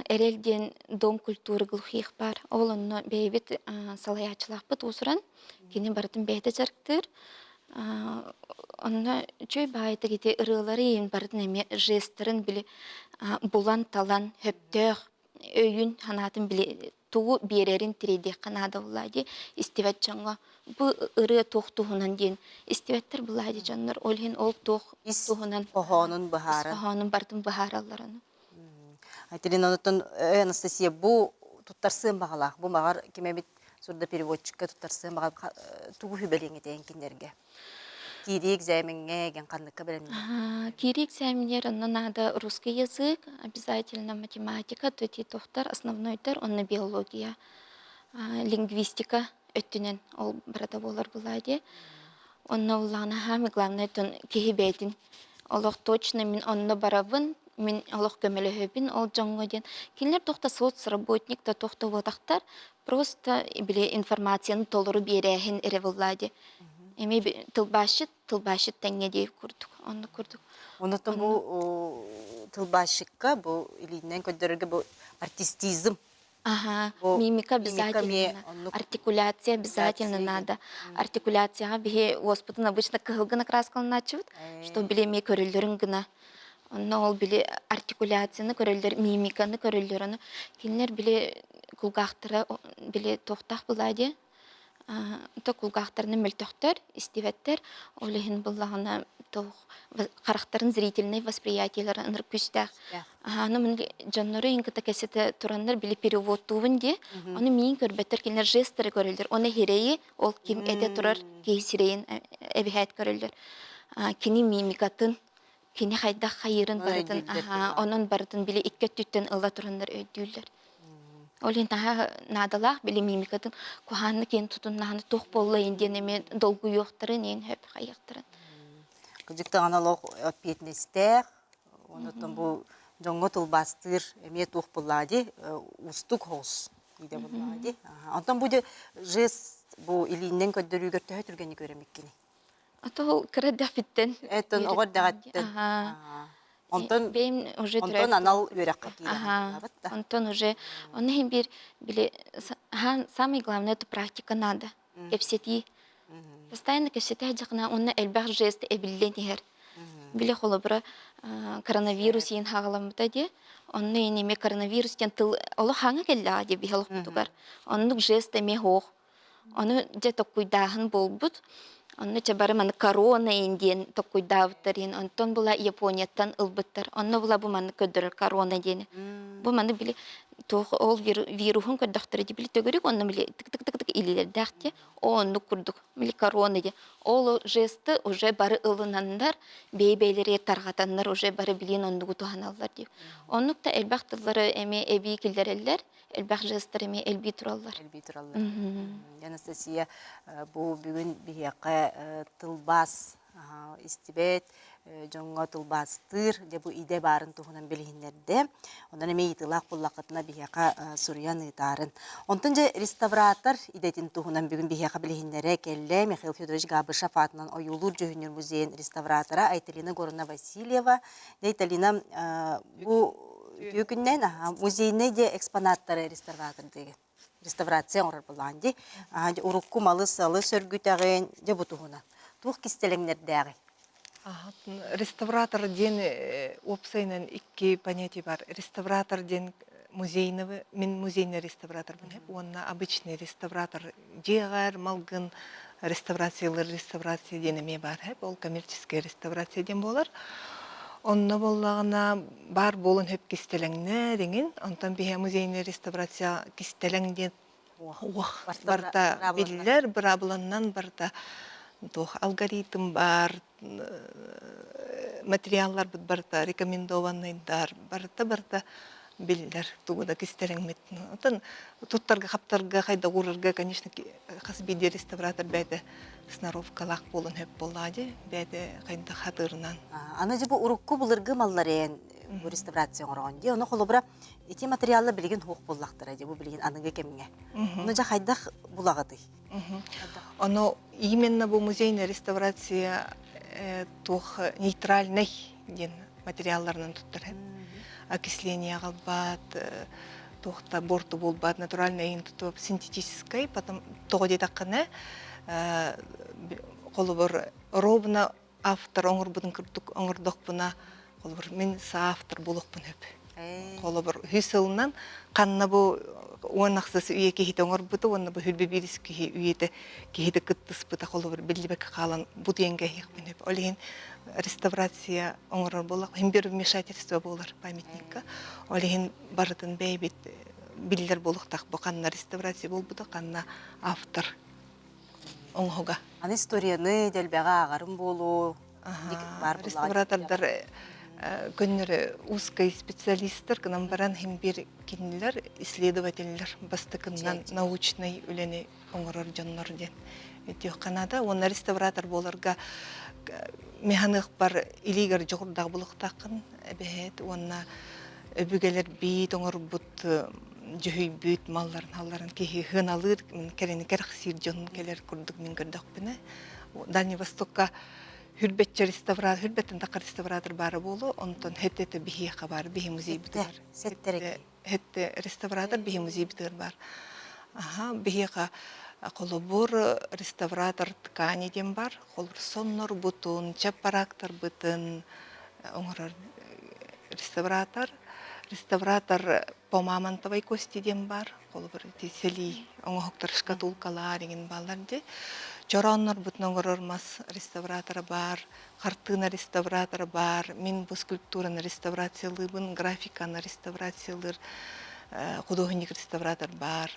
Эрэл диэн дом культуры глухих баар. Ол онно бэйэбит салайааччылаахпыт уусуран кини барытын бэйэтэ дьарыктыыр. Онно үчүгэй баайытык ити ырыалары иһин барытын эмиэ жестарын били булан-талан сөптөөх өйүн санаатын били тугу биэрэрин тириэрдиэххэ наада буоллаа дии истибэт дьоҥҥо бу ырыа туох туһунан диэн истибэттэр буоллаа дии дьоннор ол иһин ол туох Ис туһунан хоһоонун ис быһааран. хоһоонун барытын быһаараллар ону. Айталина онтон Анастасия бу туттарсыан баҕалаах бу маҕар ким эбит сурдопереводчикка туттарсыан баҕа тугу сүбэлиэҥ этэйэн кинилэргэ киирии экзамеҥҥэ ген ханныкка бэлэмнэнэ Киирии экзаменер онно надо русский язык, обязательно математика, тохтар основнойдар, онно биология, лингвистика өттүнэн ол барыта буолар буолаа дии. Онно уллаҕына самый главное тон киһи бэйэтин олох точно мин онно барабын, мин олох көмөлөһөбүн ол дьоҥҥо диэн. Кинилэр туох да соцработник да туох да буотахтар, просто били информацияны толору биэрээһин эрэ буоллаа дии. Эмиэ тылбаасчыт, тылбаасчыт тэҥҥэ диир курдук, оннук курдук. Оннуттан бу тылбаасчыкка бу илиинэн көрдөрөргө бу артистизм Ага, Бу мимика мимика обязательно, оннук артикуляция обязательно надо. Артикуляцияҕа биһи уоспутун обычно кыһыл гына краскаланааччыбыт, что били эмиэ көрөллөрүн гына. Онно ол били артикуляцияны көрөллөр, мимиканы көрөллөр, ону кинилэр били кулгаахтара били туохтаах была диye то кулгаахтарынан мөлтөхтөр, истибэттэр. Ол иһин буллаҕына туох харахтарын зрительнай восприятиелара ынырык күүстээх. Аны мин дьоннору иһин кытта кэпсэтэ тураннар били переводтуубун дии. Ону миин көрбөттөр кинилэр жесттары көрөллөр. Оны сирэйи ол ким этэ турар киһи сирэйин эбиһээт көрөллөр. Кини мимикатын, кини хайдах хайыырын барытын, онон барытын били икки өттүттэн ыла тураннар өйдүүллэр. Ол иһин наһаа наадалаах били мимикатын куһаанны киэн тутуннаһаны туох буолла диэн эмиэ долгуйуохтарын иэн хөп хайыахтарын. Кырдьык даҕаны олох эппиэтинэстээх, онтон бу дьоҥҥо тылбаастыыр эмиэ туох буоллаҕа дии, уустук соҕус идэ буоллаҕа дии. Онтон бу жест бу илииннэн көрдөрүүгэр төһө түргэнник үөрэммиккиний? А то ол кыра эрдэхпиттэн Эттэн оҕо эрдэҕиттэн. Онтон бэйэм уже онтон анал үөрэххэ Ага. Онтон уже он иһин биир били самое главное это практика надо. Кэпсэтии. Постоянно кэпсэтэ сылдьахына онно элбэх жест эбиллэн иһэр. Били холобура коронавирус иин хаҕаламмыта дии. Онно иин эмиэ коронавирус диэн тыл олох хаҥа кэллэҕэ дии биһи олохпутугар. Оннук жест эмиэ суох. Ону дьэ токкуйдааһын буолбут. Онно чэ бары маны корона иин диэн токкуйдаабыттар иин. Онтон була Японияттан ылбыттар. Онно була бу маннык көрдөрөр корона диэни. Бу маны били туох ол вируһун көрдөхтөрө дии били төгүрүк онно били тык-тык-тык илиилэрдээх дии. О оннук курдук били корона диye. Ол жесты уже бары ылынаннар, бэйэ-бэйэлэри тарҕатаннар уже бары билин оннугу туһаналлар дии. Оннук да элбэх тыллары эмиэ эбии киллэрэллэр. Элбэх жестар эмиэ элбии тураллар. Элбии тураллар. Анастасия, бу бүгүн биһиэхэ тылбаас истибэт, дьоҥҥо тылбаастыыр, дьэ бу идэ баарын туһунан билиһиннэрдэ. Онон эмиэ ыйытыылаах буоллаххытына биһиэхэ суруйан ыытаарын. Онтон дьэ реставратор идэтин туһунан бүгүн биһиэхэ билиһиннэрэ кэллэ Михаил Федорович Габышев аатынан ойуулуур дьүһүннүүр музейын реставратора Айталина Горовна Васильева. Дьэ, Айталина, бу үтүө күннээн музейнай дьэ экспонаттары реставратордыыгын. Реставрация оҥорор буоллаҕын дии. Урукку малы-салы сөргүтэҕин, дьэ бу туһунан. Туох кистэлэҥнэрдээҕий? Реставратор диэн уопсайынан икки понятие бар. Реставратор диэн музейный, мин музейный реставраторбын уонна обычный реставратор дьиэҕэр малгын реставрациялар реставрация диэн эмиэ баар ол коммерческая реставрация диэн буолар. Онно буоллаҕына баар буолан хөп кистэлэҥнэр иҥин, онтон биһи музейный реставрация кистэлэҥ диэн. Уох. Барыта биллэр, быраабыланнан барыта туох алгоритм баар, материалларбыт барыта рекомендованныйдар, барыта-барыта биллэр тугу да кистэлэҥмит. Оттон туттарга-хаптарга, хайда уурарга, конечно, хас биирдии реставратор бэйэтэ сноровкалаах буолан сөп буоллаҕа дии, бэйэтэ хайдах хатыырынан. Аны дьэ бу урукку былыргы маллар эн бу реставрация оҥороҕун дии. Ону холобура ити материаллар билигин суох буоллахтара дии, бу билигин аныгы кэмҥэ. Ону дьэ хайдах булаҕытый? Ону именно бу музейная реставрация туох нейтральный диэн материалларынан туттар окисление аҕалбат, туох да буорту буолбат, натуральный иһин тутуоп синтетическай, потом тоҕо диэтэххинэ холобур ровно автор оҥорбутун курдук оҥордохпуна, холобур, мин соавтор буолуохпун сөп. Холобур, үһүс сылынан ханна бу уон ахсыс үйэ киһитэ оҥорбута уонна бу хүрбэ биирис киһи үйэтэ киһитэ кыттыспыта холобур биллибэккэ хаалан бу диэҥҥэ иһиэхпин сөп. Ол иһин реставрация оҥорор буоллах, иһин биир вмешательство буолар памятникка. Ол иһин барытын бэйэбит биллэр буолуохтаах бу ханна реставрация буолбута, ханна автор оҥоһуга. Аны историяны дэлбэҕэ ааҕарым буолуо, баар Реставратордар көннөрү узкий специалисттар гынан баран иһин биир кинилэр исследователлэр бастакыннан научнай үлэни оҥорор дьоннор диэн өйдүөххэ наада. Уонна реставратор буоларга механыахпар илиигэр дьоҕурдаах булуохтааххын эбэһээт уонна өбүгэлэрбит оҥорбут дьүһүйбүт малларын халларын киһи сыаналыыр кэрэни кэрэхсиир дьон кэлэр курдук мин көрдөхпүнэ Дальний Востокка хүрбэтчэ реставратор хүрбэттэн тахха реставратор баара буолуо онтон хэттэ биһиэхэ баар биһи музейбытыгар хэттэ реставратор биһи музейбытыгар баар аха биһиэхэ холобур реставратор ткани диэн бар холобур соннорбутун чаппараактарбытын оҥорор реставратор реставратор по мамонтовой кости диэн баар холобур ити сэлии оҥоһуктар шкатулкалар иҥин бааллар дии чорооннорбутун оҥорор мас реставратора баар хартыына реставратора баар мин бу скульптураны реставрациялыыбын графиканы реставрациялыыр художник реставратор баар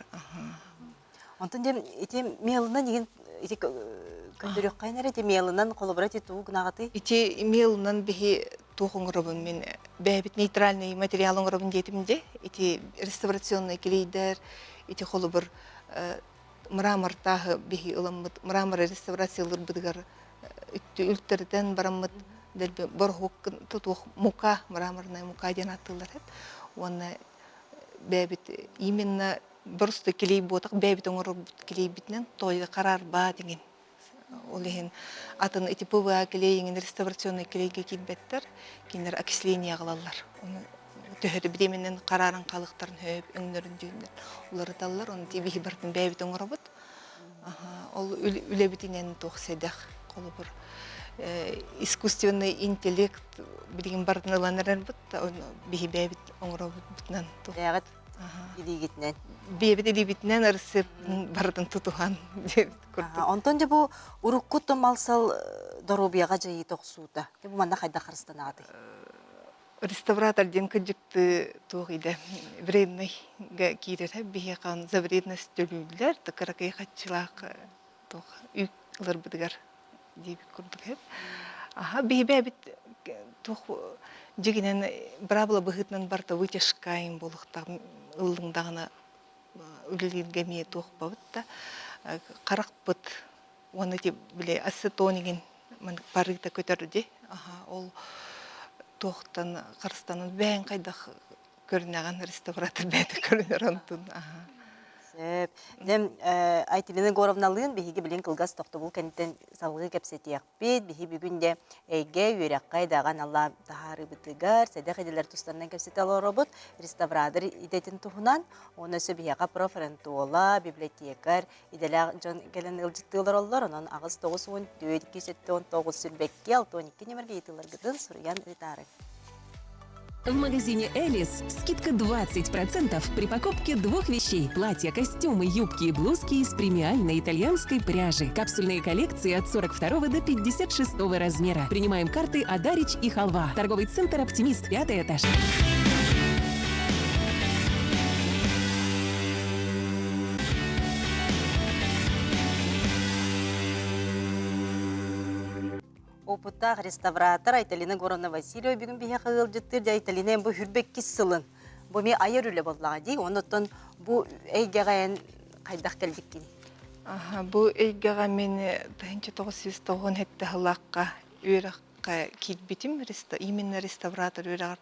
Онтон дьэ ити мелынан игин ити көрдөрүөххэ эрэ ити мелынан холобура ити тугу гынаҕытый? Ити мелынан биһи туох оҥоробун мин бэйэбит нейтральный материал оҥоробун диэтим дии. Ити реставрационный клейдэр, ити холобур мрамор тааһы биһи ыламмыт мрамор реставрациялыырбытыгар үлтэритэн бараммыт дэлби бороһуок тутуох мука мраморная мука диэн ааттыыллар эбит. Уонна бэйэбит именно Просто килий буотах бэйэбит оҥорорбут килийбитинэн тоойго хараарбаат иҥин. Ол иһин атын ити ПВА килиэй иҥин реставрационнай килиэйгэ киирбэттэр, кинилэр окисление аҕалаллар. Ону төһө бириэмэнэн харааран хаалыахтарын сөп, өҥнөрүн дьүһүннэр уларыталлар. Ону биһи барытын бэйэбит оҥоробут. Ол үлэбитинэн туох сэдэх холобур искусственный интеллект билигин барытын ылан эрэрбит, биһи бэйэбит оҥоробутунан туох Илиигитинэн. Биэбит илиибитинэн ырысыап барытын тутуһан диэбит курдук. Онтон дьэ бу урукку мал-сал доруобуйаҕа дьайыыта охсуута. Бу манна хайдах харыстанаҕытый? Реставратор диэн кырдьыкты туох идэ вредныйга киирэрэ биһиэхэ за вредность төлүүллэр кыракый хаччылаах туох үүт ыларбытыгар диэбит курдук эбит. Аха биһибэ эбит туох дьигинэн быраабыла быһыытынан барыта вытяжка буолуохтаах ыллыҥ даҕаны үлэлииргэ эмиэ туох бабыт да харахпыт уонна ити били ацетон игин парыыта көтөр ди аха ол туохтан харыстанан бэйэҥ хайдах көрүнэҕин реставратор бэйэтэ көрүнэр онтун аха Сөп. Дьэ, Айтилина Егоровналыын биһиги билин кылгас тохтобул кэнниттэн салгыы кэпсэтиэхпит. Биһи бүгүн де эйгэ үөрэххэ идэҕэ аналлаах таһаарыыбытыгар сэдэх идэлэр тустарынан кэпсэтэ олоробут. Реставратор идэтин туһунан уонна өссө биһиэхэ профрентола, библиотекарь идэлээх дьон кэлэн ыалдьыттыы олороллор. Онон 8 9 14 279 сүүрбэкки 62 нөмергэ ыйытыыларгытын суруйан ыытаарыҥ. В магазине «Элис» скидка 20% при покупке двух вещей – платья, костюмы, юбки и блузки из премиальной итальянской пряжи. Капсульные коллекции от 42 до 56 размера. Принимаем карты «Одарич» и «Халва». Торговый центр «Оптимист», пятый этаж. Опыттаах реставратор Айталина Горовна Васильева бүгүн биһиэхэ ыалдьыттыыр. Дьэ, Айталина бу хүрбэккис сылын бу эмиэ айар үлэ буоллаҕа дии. Оннуттан бу эйгэҕэ эн хайдах кэлбиккиний? Аха, бу эйгэҕэ мин 1997 сыллаахха үөрэххэ киирбитим, именно реставратор үөрэҕэр.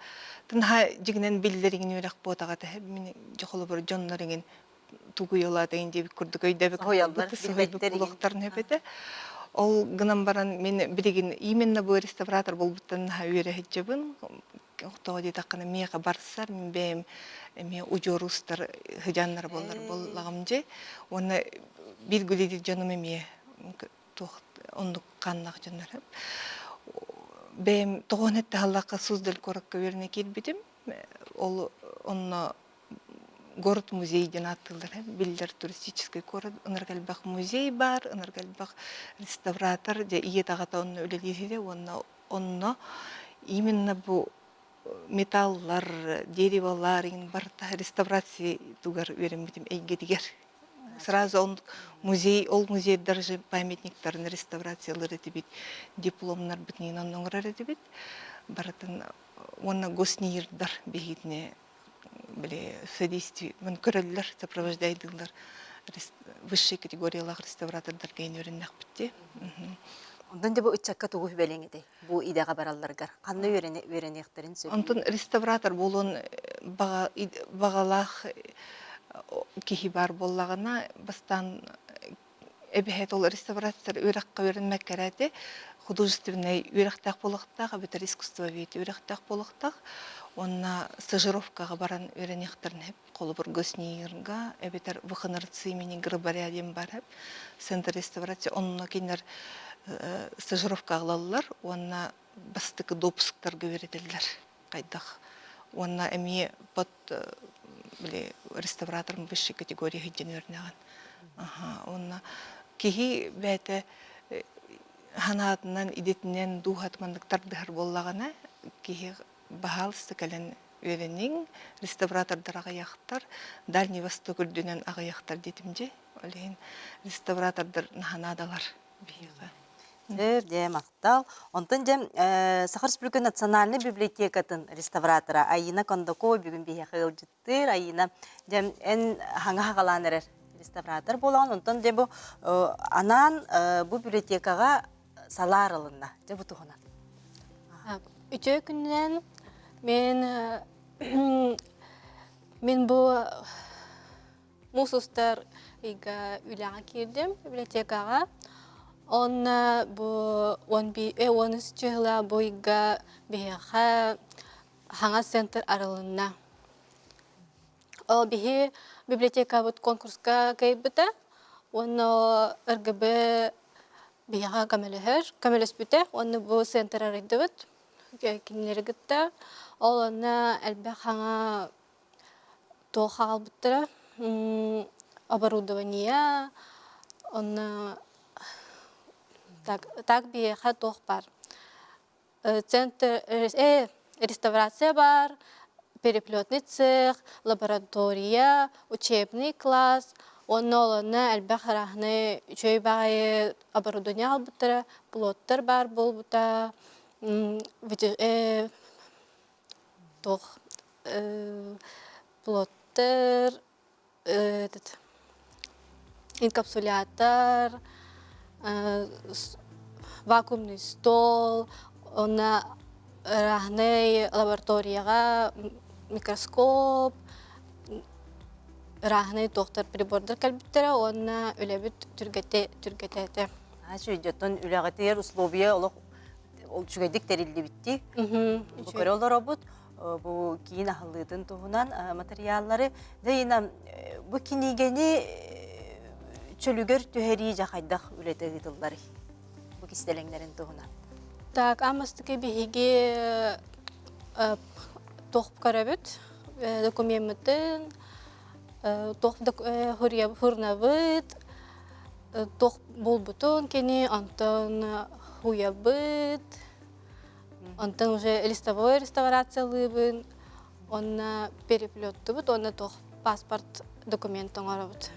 Тынха дьигинэн биллэригин үөрэх буотаҕа тэһэ мин дьохолобор дьоннор иҥин тугуйалаатайын диэбит курдук өйдөөбүт Соһуйаллар, соһуйбут билбэттэр улуктарын өпөтө. Ол гынан баран мин билигин именно бу реставратор буолбуттан наһаа үөрэ сылдьабын. Тоҕо диэтэххинэ миэхэ барсар, мин бэйэм эмиэ удьуор уустар сыдьааннара буоллар буоллаҕым дьэ. Уонна биир гүлидир дьонум эмиэ туох оннук хааннаах дьоннор. Бэйэм тоҕуон этте халлаахха Суздаль куоракка үөрэнэ киирбитим. Ол онно город музей диэн ааттыыллар биллэр туристическай куорат ынырык элбэх музей баар ынырык элбэх реставратор дьэ ийэ аҕата онно үлэлиир уонна онно именно бу металлар дереволар иҥин барыта реставрация тугар үөрэммитим эйгэтигэр сразу он музей ол музейдар же памятниктарын реставрациялыыр этибит дипломнарбытын иҥин онно оҥорор этибит барытын уонна госниирдар биһигитини били содействие көрөллөр сопровождайдыыллар высшей категориялаах реставратордарга үөрэннэхпит дии. Онтон дьэ бу ыччакка тугу сүбэлиэҥ этэй бу идэҕэ баралларыгар ханна үөрэниэхтэрин сөбүй? Онтон реставратор буолуон баҕалаах киһи баар буоллаҕына бастаан эбэһээт ол реставрация үөрэххэ үөрэммэккэ эрээти художественнай үөрэхтээх буолуохтаах эбэтэр искусствовед үөрэхтээх буолуохтаах уонна стажировкаҕа баран үөрэниэхтэрин сөп холобур ГосНИИРга эбэтэр ВХНРЦ имени Грабаря диэн баар сөп центр реставрация онно кинилэр стажировка ылаллар уонна бастакы допусктарга үөрэтэллэр хайдах уонна эмиэ под били реставратором высшей категории сылдьан үөрэнэҕин уонна киһи бэйэтэ санаатынан идэтинэн дууһата маннык тардыһар буоллаҕына киһи баһаалыста кэлэн үөрэниҥ реставратордар аҕыйахтар Дальний Восток үрдүнэн аҕыйахтар диэтим дьи ол иһин реставратордар наһаа наадалар биһиэхэ Өр, дьэ, махтал. Онтон дьэ, Саха Республика национальнай библиотекатын реставратора Айина Кондакова бүгүн биһиэхэ ыалдьыттыыр. Айина, дьэ, эн хаҥа хаҕалаан эрэр реставратор буолаҕын. Онтон дьэ бу анаан бу библиотекаҕа салаар ылынна. Дьэ бу туһунан. Үтүө күнүнэн мен мен бу Муус устар ыйга үлэҕэ киирдим библиотекаҕа. Онно бу 13 чыһыла бу ыйга биһиэхэ хаҥас центр арылынна. Ол биһи библиотекабыт конкурска кыайбыта уонна РГБ биһиэхэ көмөлөһөр, көмөлөспүтэ уонна бу центр арыйдыбыт кинилэри кытта. Ол онно элбэх хаҥа туох хаалбыттара оборудование онно так так биһиэхэ туох баар центр реставрация баар переплетный цех лаборатория учебный класс уонна ол онно элбэх арааһынай үчүгэй баҕайы оборудование аҕалбыттара плоттар баар буолбута туох плоттер этот инкапсулятор вакуумный стол уонна ырааһынай лабораторияҕа микроскоп ырааһынай туохтар прибордар кэлбиттэрэ уонна үлэбит түргэтэ түргэтээтэ. Үчүгэй үлэҕитигэр условия олох үчүгэйдик тэриллибиттии. Бу көрө олоробут. Бу киин аһыллыытын туһунан материаллары. Дайына бу кинигэни чөлүгэр түһэрии дьэ хайдах үлэтэ ыытылларый? Бу кистэлэҥнэрин туһунан. Так, амастыки биһиги туох көрөбүт докумеммытын, туох хурнабыт, туох буолбутун кини, онтон хуйабыт, онтон уже листовой реставрациялыыбын, онно переплеттубут, уонна туох паспорт документ оҥоробут.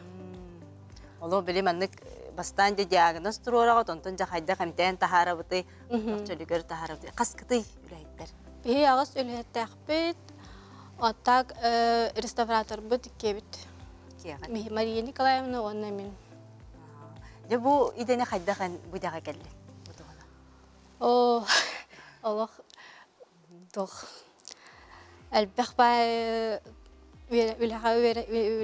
Олох били маннык. Бастаан дьэ диагноз туруораҕыт, онтон дьэ хайдах эмтээн таһаарабытый, чөлүгэр таһаарабытый. Хас кытый үлэһиттэр? Биһи аҕыс үлэһиттээхпит. А так реставраторбыт иккиэбит. Мария Николаевна уонна мин. Дьэ бу идэни хайдах эн бу идэҕэ кэллиҥ? О, олох туох элбэх баай үлэҕэ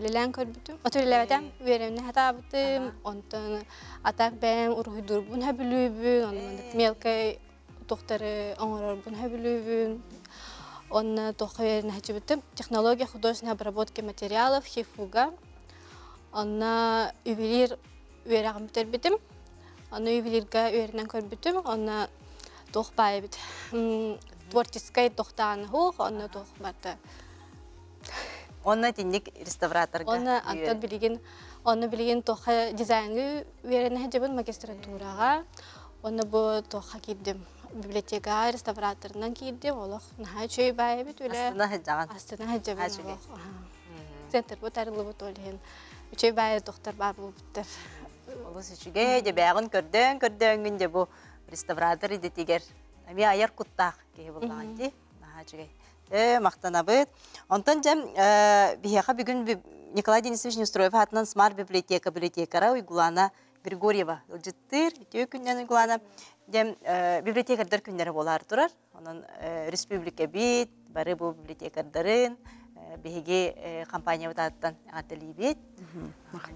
үлэлээн көрбүтүм. От үлэлээбэтим, үөрэнэ сатаабытым. Онтон атак бэйэм уруһуйдуурбун сөбүлүүбүн, онон мелкай туохтары оҥорорбун сөбүлүүбүн. Онно туохха үөрэнэ сылдьыбытым. Технология художественной обработки материалов ХИФУга. Онно ювелир үөрэҕин бүтэрбитим. Ону ювелирга үөрэнэн көрбүтүм. Онно туох баай эбит. Творческай тохтаан суох, онно туох барта. Онно итинник реставраторга Онно антон билигин онно билигин туохха дизайнга үөрэнэ сылдьабын магистратураҕа. Онно бу туохха киирдим. Библиотекаҕа реставраторынан киирдим. Олох наһаа үчүгэй баай эбит үлэ. Астына сылдьаҕын. Астына сылдьабын олох. Центрбыт арыллыбыт ол иһин үчүгэй баайы тохтор баар буолбуттар. Олус үчүгэй, дьэ бээҕин көрдөөн көрдөөҥҥүн дьэ бу реставратор идэтигэр эмиэ айар куттаах киһи буоллаҕын дии. Наһаа үчүгэй. Ээ, махтанабыт. Онтон дьэ биһиэхэ бүгүн Николай Денисович Неустроев аатынан Смарт библиотека библиотекара Уйгулана Григорьева ыалдьыттыыр. Үтүө күннэн Уйгулана. Дьэ библиотекардар күннэрэ буолаары турар. Онон республикабит, бары бу библиотекардарын биһиги компаниябыт ааттан эҕэрдэлиибит.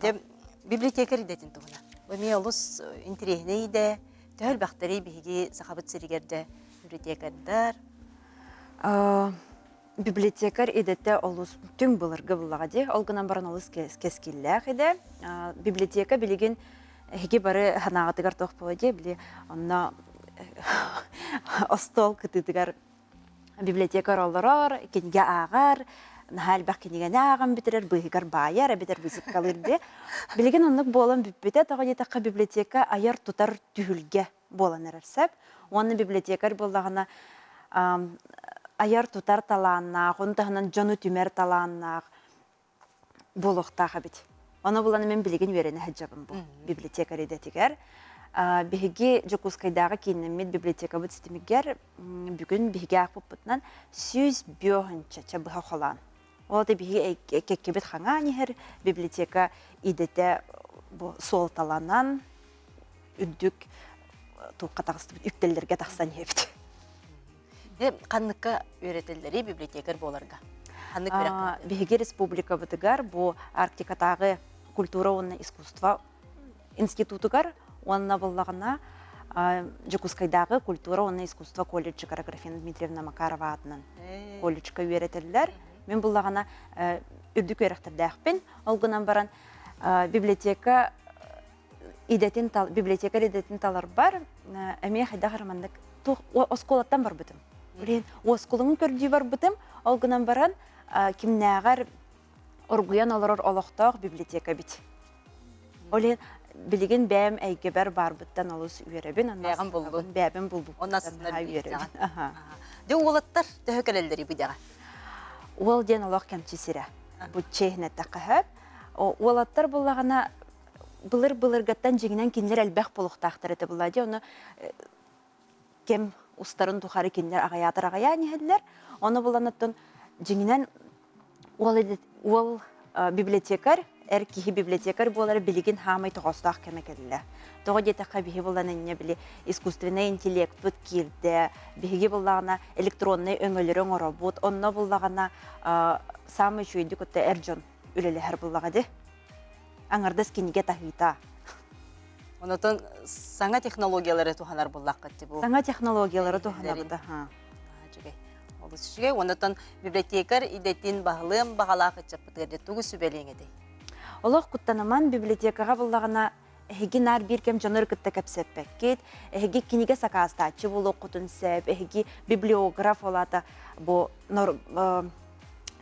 Дьэ библиотекарь идэтин туһунан. Бу эмиэ олус интэриэһинэй идэ. Төһө элбэхтэрий биһиги Сахабыт сиригэр дьэ библиотекардар? Библиотекарь идэтэ олус түҥ былыргы буллаҕа дии. Ол гынан баран олус кэскиллээх идэ. Библиотека билигин эһиги бары санааҕытыгар туох буолуо дии, били онно остуол кытыытыгар библиотекарь олорор, кинигэ ааҕар, наһаа элбэх кинигэни ааҕан бүтэрэр, быыһыгар баайар, эбэтэр визиткалыыр дии. Билигин оннук буолан бүппүтэ, тоҕо диэтэххэ библиотека айар-тутар түһүлгэ буолан эрэр сөп. Уонна библиотекарь буоллаҕына айар-тутар талааннаах, ону таһынан дьону түмэр талааннаах буолуохтаах эбит. Ону булан мин билигин үөрэнэ сылдьабын бу библиотекарь идэтигэр. Биһиги Дьокуускайдааҕы кииннэммит библиотекабыт ситимигэр бүгүн биһиги аахпыппытынан 105 ча быһа холоон. Ол да биһиги кэккэбит хаҥаан иһэр библиотека идэтэ бу суолталанан үрдүк туохха таҕыстыбыт үктэллэргэ тахсан иһэбит. Ханныкка үөрэтэллэрий библиотекарь буоларга? Ханнык үөрэх Биһиги республикабытыгар бу Арктикатааҕы культура уонна искусство институтугар уонна буллаҕына Дьокуускайдааҕы культура уонна искусство колледжыгар Аграфена Дмитриевна Макарова аатынан колледжка үөрэтэллэр. Мин буллаҕына үрдүк үөрэхтэрдээхпин. Ол гынан баран библиотека идэтин библиотекарь идэтин таларбар эмиэ хайдах эрэ маннык оскуолаттан барбытым. Блин, оскуоланы көрдүү барбытым. Ол гынан баран кимнээҕэр оргуйан олорор олохтоох библиотека эбит. Ол иһин билигин бэйэм эйгэбэр баарбыттан олус үөрэбин. Бэйэҕин буллун. Бэйэбин булбуппуттан наһаа үөрэбин. Дьэ уолаттар төһө кэлэллэрий бу идэҕэ? Уол диэн олох кэмчи сирэ. Бу чиэһин эттэххэ сөп. Уолаттар буллаҕына былыр-былыргаттан дьиҥинэн кинилэр элбэх буолуохтаахтар этэ буолла дии ону кэм устарын тухары кинилэр аҕыйаатар аҕыйаан иһэллэр ону булан оттон дьиҥинэн уол уол библиотекарь эр киһи библиотекарь буолара билигин хаамай тоҕоостоох кэмэ кэллэ тоҕо диэтэххэ биһи булан инньэ били искусственнай интеллектпыт киирдэ биһиги буллаҕына электроннай өҥөлөрү оҥоробут онно буллаҕына саамай үчүгэйдик отто эр дьон үлэлэһэр буллаҕа дии аҥардас кинигэ таһыыта. Онотон саҥа технологиялары туһанар буллаххыт бу. Саҥа технологиялары туһанабыт аха. Үчүгэй. Олус үчүгэй. Онотон библиотекарь идэтин баһылыам баҕалаах ыччаппытыгар тугу сүбэлиэҥ этэй? Олох куттаныман библиотекаҕа буллаҕына эһиги наар биир кэм дьоннору кытта кэпсэппэккит, эһиги кинигэ сакаастааччы буолуоххутун сөп, эһиги библиограф олата бу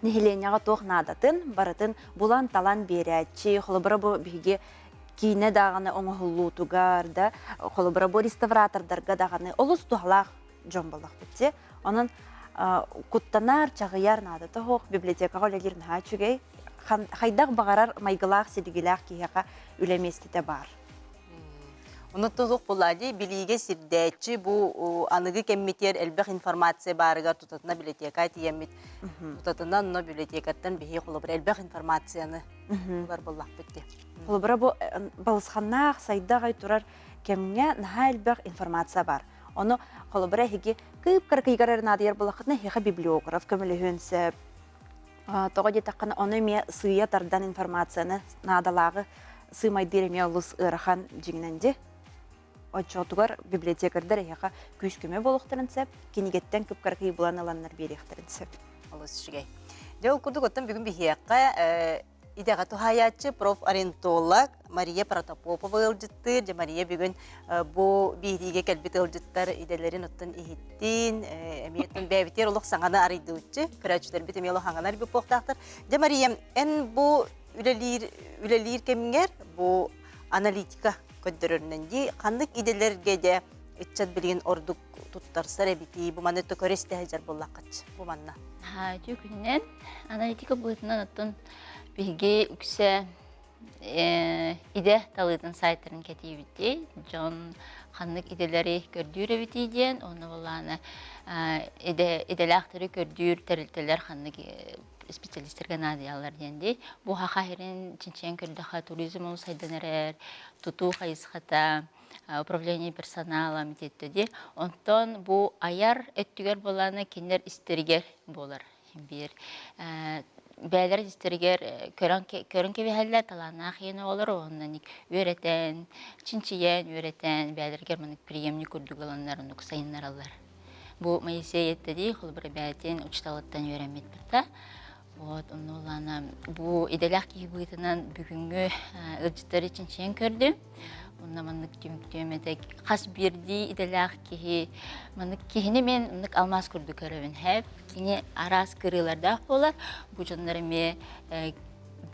нэһилиэнньэҕэ туох наадатын барытын булан-талан биэрээччи, холобура бу биһиги киинэ даҕаны оҥоһуллуутугар да, холобура бу реставратордарга даҕаны олус туһалаах дьон буоллахпыт дии. Онон куттанар, чаҕыйар наадата суох, библиотекаҕа үлэлиир наһаа үчүгэй. Хайдах баҕарар майгылаах, силигилээх киһиэхэ үлэ миэстэтэ баар. Онон туох буолла дии билиигэ сирдээччи бу аныгы кэммитигэр элбэх информация баарыгар тутатына библиотека тиийэммит тутатына онно библиотекаттан биһи холобур элбэх информацияны ылар буоллахпыт дии. Холобура бу балысханнаах сайда турар кэмҥэ наһаа элбэх информация бар. Ону холобура эһиги кыып-кыракыйгар эрэ наадыйар буоллаххытына эһиэхэ библиограф көмөлөһүөн сөп. Тоҕо диэтэххинэ, ону эмиэ сыыйа тардан информацияны наадалааҕы сыымайдыыр эмиэ олус ыарахан дьиҥинэн дии. Оччотугар библиотекардар эһиэхэ күүс-көмө буолуохтарын сөп, кинигэттэн кып-кыракый булан ыланнар биэриэхтэрин сөп. Олус үчүгэй. Дьэ, ол курдук оттон бүгүн биһиэхэ Идэҕэ туһаайааччы профориентолог Мария Протопопова ыалдьыттыыр. Дьэ, Мария бүгүн бу биэриигэ кэлбит ыалдьыттар идэлэрин оттон иһиттин, эмиэ оттон бэйэбитигэр олох саҥаны арыйдыыччы, көрөөччүлэрбит эмиэ олох саҥаны арыйбыт буолуохтаахтар. Дьэ, Мария, эн бу үлэлиир үлэлиир кэмҥэр бу аналитика көрдөрөрүнэн дии ханнык идэлэргэ дьэ ыччат билигин ордук туттарсар эбитий? Бу маны көрө истэ сылдьар буоллаххыт бу манна. Үтүө күнүнэн аналитика быһыытынан оттон биһиги үксэ идэ талыытын сайтарын кэтиибитий, дьон ханнык идэлэри көрдүүр эбитий диэн, онно буоллаҕына идэ идэлээхтэри көрдүүр тэрилтэлэр ханнык специалистарга наадыйаллар диэн дии. Бу саха сирин чинчийэн көрдөххө туризм олус сайдан эрэр, тутуу хайысхата, управление персонала митиэттэ дии. Онтон бу айар өттүгэр буоллаҕына кинилэр истэригэр буолар биир бэйэлэрин истэригэр көрөн көрөн кэбиһэллэр талааннаах ийэн оҕолор уонна үөрэтэн чинчийэн үөрэтэн бэйэлэригэр маннык преемник курдук ыланнар оннук сайыннараллар бу Моисей эттэдии холобура бэйэтин учууталыттан үөрэммит да вот онно улаана бу идэлээх киһи быһыытынан бүгүҥҥү ыалдьыттары чинчийэн көрдүм Онно маннык түмүктүөм этэ. Хас биирдии идэлээх киһи маннык киһини мен маннык алмаас курдук көрөбүн. Хэп кини араас кырыылардаах буолар. Бу дьоннор эмиэ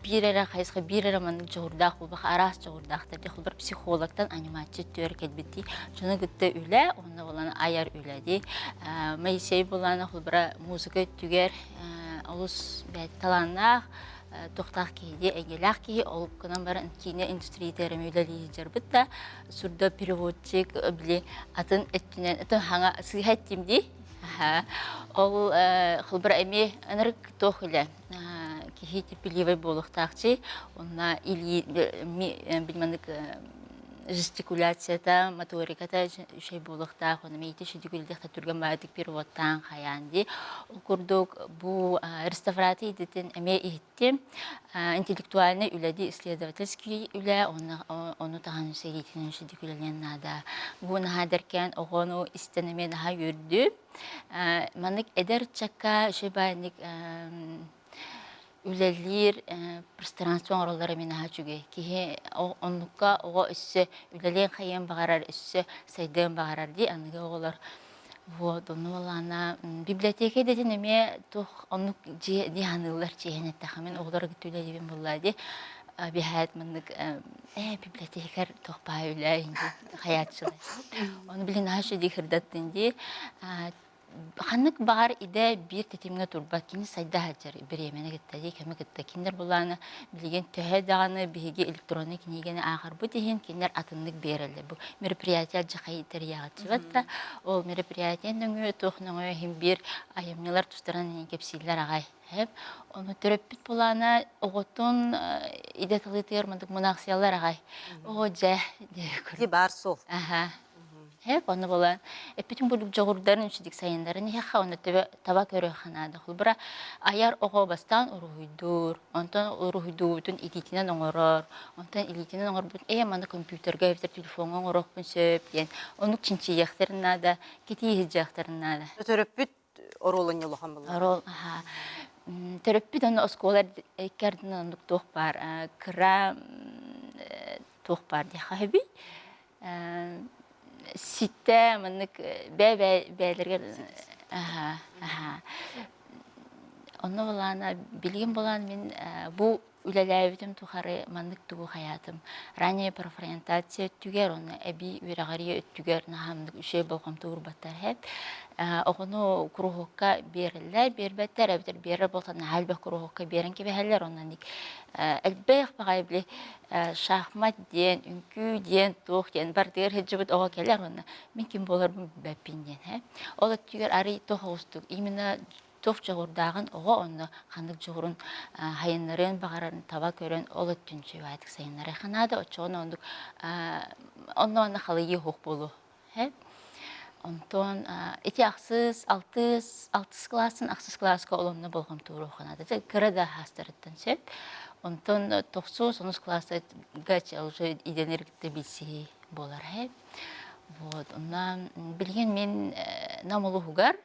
биир эрэ хайысха биир эрэ маннык дьоҕурдаах буолбах араас дьоҕурдаахтар дии холобур психологтан анимация түөр кэлбиттии дьону кытта үлэ онно булан айар үлэ дии Моисей булан холобура музыка өттүгэр олус бэйэтэ талааннаах туохтаах киһи дии эйгэлээх киһи ол гынан баран киинэ индустрията эрэ үлэлии сылдьарбыт да сурда переводчик били атын өттүнэн атын хаҥа сыыһа эттим дии ол холбура эмиэ ынырык туох үлэ киһи терпеливый буолуохтаахчы онно илии билманык жестикуляцията, моториката үчүгэй буолуохтаах, ону мэйити сүдүгүлдэх түргэн баайдык переводтаан хайаан дии. Ол курдук бу реставрация идэтин эмиэ иһиттим. Интеллектуальнай үлэ исследовательский үлэ, ону таһан сэриитинэн сүдүгүлэлиэн наада. Бу наһаа эдэркээн оҕону истэн эмиэ наһаа үөрдүм. Маннык эдэр ыччакка үчүгэй баайдык үлэлиир пространство оҥороллоро мин наһаа үчүгэй. Киһи оннукка оҕо өссө үлэлиэн хайыан баҕарар, өссө сайдыан баҕарар дии аныгы оҕолор. Вот, онно буоллаҕына библиотека идэтин эмиэ туох оннук дьиэ дии саныыллар чиэһин эттэххэ мин оҕолорго кытта үлэлиибин буоллаа дии. Биһээт маннык ээ библиотекарь туох баай үлэ хайааччылар. Ону билин наһаа үчүгэй кырдаттын дии. Ханнык баҕар идэ биир тэтимҥэ турбат, кини сайда сылдьар бириэмэни кытта дии, кэми кытта. Кинилэр былаана билигин төһө даҕаны биһиги электроннай кинигэни ааҕарбыт иһин, кинилэр атыннык биэрэллэр. Бу мероприятие алдьархай тэрийээччибэт да, ол мероприятие нөҥүө туох нөҥүө иһин биир айымньылар тустарынан кэпсииллэр аҕай. Ону төрөппүт былаана оҕотун идэ талыытыгар мындык мунаахсыйаллар аҕай. Оо дьэ, диэ баар суол. Аха. Һэп, онно буолан эппитин курдук дьоҕурдарын үчүгдүк сайыннаран иһэххэ, онно төбө таба көрүөххэ наада. Холобура, айар оҕо бастаан уруһуйдуур, онтон уруһуйдуубутун илиитинэн оҥорор, онтон илиитинэн оҥорбут ээ маны компьютерга эбэтэр телефоҥҥа оҥоруохпун сөп диэн оннук чинчийиэхтэрин наада, кэтии сылдьыахтарын наада. Төрөппүт оруолун улахан буолла. Оруол, аха. Төрөппүт ону оскуола икки ардынан оннук туох баар, кыра туох баар диэххэ сөбүй? Ситтэ маннык бэйэ бэйэлэригэр онно былаана билигин былаан мин бу үлэлээбитим тухары маннык тугу хайаатым. Ранняя профориентация өттүгэр уонна эбии үөрэҕирии өттүгэр наһаамнык үчүгэй болҕомто уурбаттар эһэт. Оҕону куруһуокка биэрэллэр, биэрбэттэр, эбэтэр биэрэр буолтан наһаа элбэх куруһуокка биэрэн кэбиһэллэр. Онон элбэх баҕайы били шахмат диэн, үҥкүү диэн, туох диэн бардыгар сылдьыбыт оҕо кэлэр уонна мин ким буоларбын билбэппин диэн. Ол өттүгэр арый туох оҕустук именно туох дьоҕурдааҕын оҕо онно ханнык дьоҕурун сайыннарыан баҕарарын таба көрөн ол өттүн үчүгэйдик сайыннарыахха наада оччоҕуна оннук онно онно халыйыы суох буолуо онтон ити ахсыс алтыс алтыс кылаастан ахсыс кылааска ол онно болҕомто ууруохха наада кыра да хаастарыттан сөп онтон тохсус онус кылааска уже идэнэргитэ билсиһии буолар вот онно билигин мин Нам улууһугар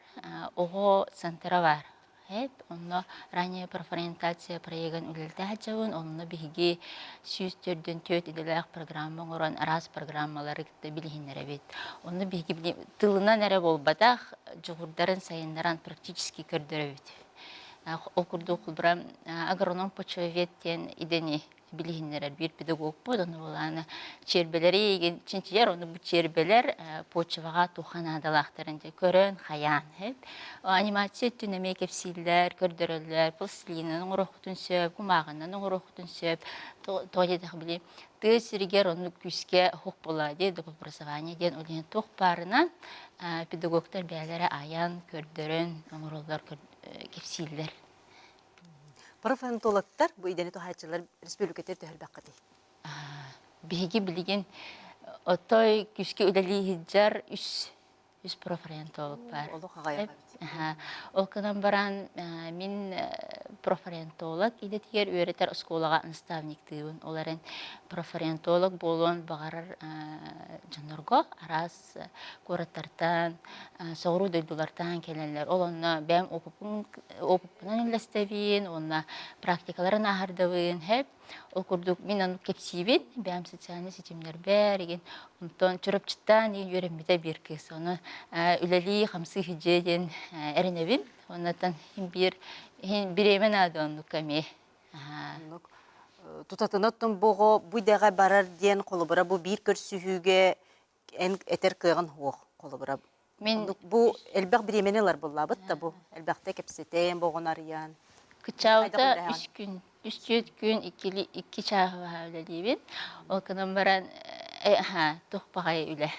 Оҕо центра баар. Онно ранняя профориентация проегын үлэлэтэ сылдьабын. Онно биһиги 144 идэлээх программа оҥорон араас программалары кытта билиһиннэрэбит. Онно биһиги тылынан эрэ буолбатах, дьоҕурдарын сайыннаран практически көрдөрөбүт. Ол курдук холобура агроном почвовед диэн идэни билиһиннэрэр биир педагогпут, ону былаана чиэрбэлэри чинчийэр, ону бу чиэрбэлэр почваҕа туохха наадалаахтарын дьэ көрөн, хайаан. Анимация өттүн эмиэ кэпсииллэр, көрдөрөллөр, пластилинынан оҥоруоххутун сөп, кумааҕынан оҥоруоххутун сөп. Тоҕо диэтэх били тыа сиригэр оннук күүскэ хук буолаа дии, доп образование диэн ол иһин туох баарынан педагогтар бэйэлэрэ айан, көрдөрөн оҥороллор, кэпсииллэр. Профориентологтар бу идэни туһааччылар республикатыгар төһөлбөххүтүй? Биһиги билигин отой күүскэ үлэлии сылдьар үс үс профориентолог баар. Олох аҕайах эбит. Ол гынан баран мин профориентолог идэтигэр үөрэтэр оскуолаҕа наставниктыыбын. Ол эрэн профориентолог буолуон баҕарар дьоннорго араас куораттартан, соҕуруу дойдулартан кэлэллэр. Ол онно бэйэм опыппынан үллэстэбин уонна практикаларын ааһардабын. Хэп. Ол курдук мин ону кэпсиибин, бэйэм социальнай ситимнэрбэр игин. Онтон Чурапчыттан үөрэммитэ биир кыыс. Ону үлэлии, хамсыы сылдьыа диэн эрэнэбин. Оннуттан биир бириэмэ наада оннукка эмиэ. Оннук. Тутатына оттон бу оҕо бу идэҕэ барар диэн холобура бу биир көрсүһүүгэ эн этэр кыаҕын суох холобура Мин бу элбэх бириэмэни ылар буоллаабыт да бу элбэхтэ кэпсэтэн боҕун арыйан Кыччаабыта үс күн, үс түөрт күн иккили икки чааһы баһа үлэлиибин. Ол гынан баран э туох баҕайы үлэ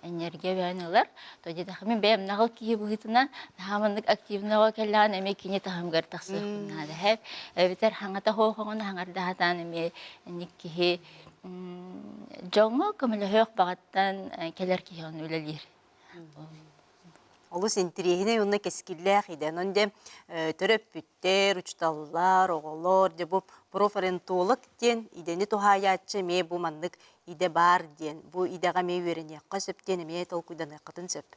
энергия бөөн ылар. То диэтэххэ мин бэйэм наҕыл киһи быһыытынан наһаа маннык активныйга кэллэҕин эмиэ кини таһымыгар тахсыахпын наада хэп. Эбэтэр хаҥата хоохоҕун хаҥардаһатаан эмиэ инник киһи Дьоҥҥо көмөлөһүөх баҕаттан кэлэр киһи ону үлэлиир. Олус интириэһинэй уонна кэскиллээх идэ. Онон дьэ төрөппүттэр, учууталлар, оҕолор дьэ бу профориентолог диэн идэни туһаайааччы эмиэ бу маннык идэ баар диэн, бу идэҕэ эмиэ үөрэниэххэ сөп диэн эмиэ толкуйданыаххытын сөп.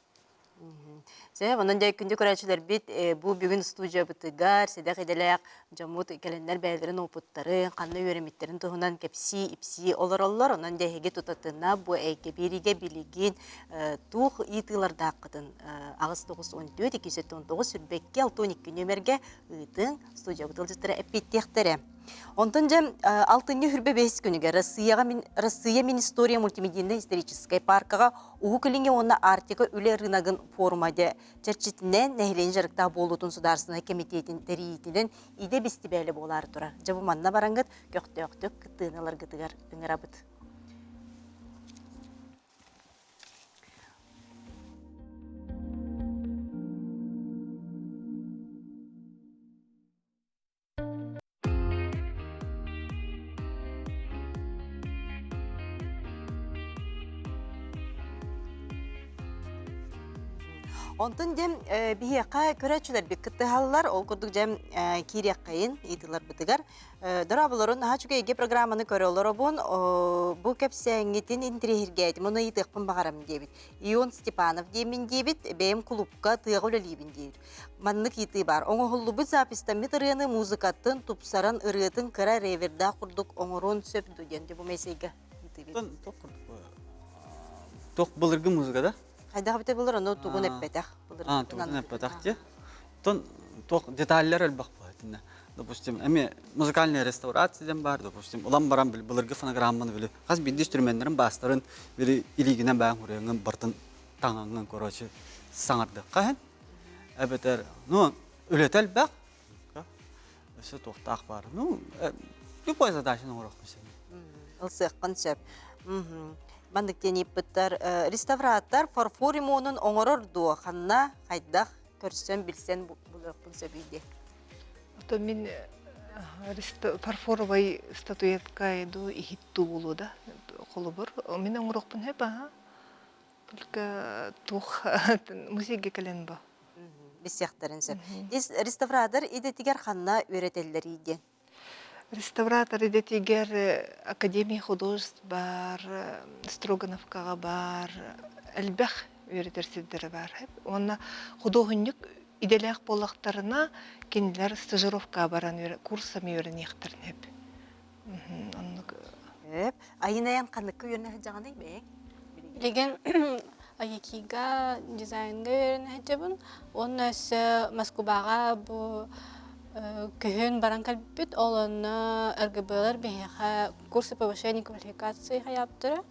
Сөп, онон дьэ күндү көрөөччүлэрбит бу бүгүн студиябытыгар сэдэх идэлээх дьоммут кэлэннэр бэйэлэрин уопуттарын, ханна үөрэммиттэрин туһунан кэпсии-ипсии олороллор. Онон дьэ эһиги тутатына бу эйгэ биэриигэ билигин туох ыйытыылардааххытын 8 94 219 22 62 нүөмэргэ ыытыҥ, студиябыт ыалдьыттара эппиэттиэхтэрэ. Онтон дьэ алтынньы хүрбэ бэһис күнүгэр Россияҕа Россия Министория мультимедийнай историческай паркаҕа Уһук Илиҥҥи уонна Арктика үлэ рыногын форума дьэ чэрчитинэн нэһилиэнньэ дьарыктаах буолуутун судаарыстыбаннай кэмитиэтин тэрийиитинэн идэ бэстибээлэ буолаары турар. Дьэ бу манна бараҥҥыт көхтөөхтүк кыттыыны ыларгытыгар ыҥырабыт. Онтон дьэм биһиэхэ көрөөччүлэрбит кыттыһаллар. Ол курдук дьэм киириэххэйин ыйытыыларбытыгар. Дорооболорун наһаа үчүгэй программаны көрө олоробун. Бу кэпсээҥҥитин интириэһиргээтим, ону ыйытыахпын баҕарам диэбит. Ион Степанов диэмин диэбит, бэйэм кулуупка тыаҕа үлэлиибин диэбит. Маннык ыйытыы баар. Оҥоһуллубут записьтаммыт ырыаны музыкатын тупсаран ырыатын кыра ревердаах курдук оҥоруон сөп дуо диэн бу мессейга ыйытыы Туох курдук туох былыргы музыка да? Хайдах эбитэ былыр ону тугун эппэтэх. Тугун эппэтэх дии. Тон туох деталлар элбэх буолар. Допустим, эми музыкальная реставрация диэн баар, допустим, улам баран былыргы фонограмманы били хас биирдии инструменнарын баастарын били илиигинэн баан хуруйаҥҥын бартын таҥаҥҥын короче саҥардыахха иһин. Эбэтэр, ну, үлэтэ элбэх, өссө туохтаах баар. Ну, любой задачаны оҥоруохпун сөп. Ылсыаххын сөп. Маннык диэн ыйыппыттар, реставратор фарфор ремонун оҥорор дуо? Ханна, хайдах көрсөн, билсэн булуохпун сөбүй диэн. Ото мин фарфоровай статуэтка иду иһит буолуо да холобур мин оҥоруохпун сөп аха только туох музейга кэлэн бо билсиэхтэрин сөп. Реставратор идэтигэр ханна үөрэтэллэрий диэн? Реставратор идэтигэр Академия художеств баар, Строгановкаҕа баар, элбэх үөрэтэр сирдэрэ баар. Уонна худуоһунньук идэлээх буоллахтарына, кинилэр стажировкаҕа баран курсами үөрэниэхтэрин сөп. Оннук. Сөп. Айын-айан ханныкка үөрэнэ сылдьаҕыный бэйэҥ? Билигин АГИКИга дизайнга үөрэнэ сылдьабын. Уонна өссө Москубаҕа бу күһүн баран кэлбиппит. Ол онно РГБ-лар биһиэхэ курсы повышения квалификации хайаабыттара.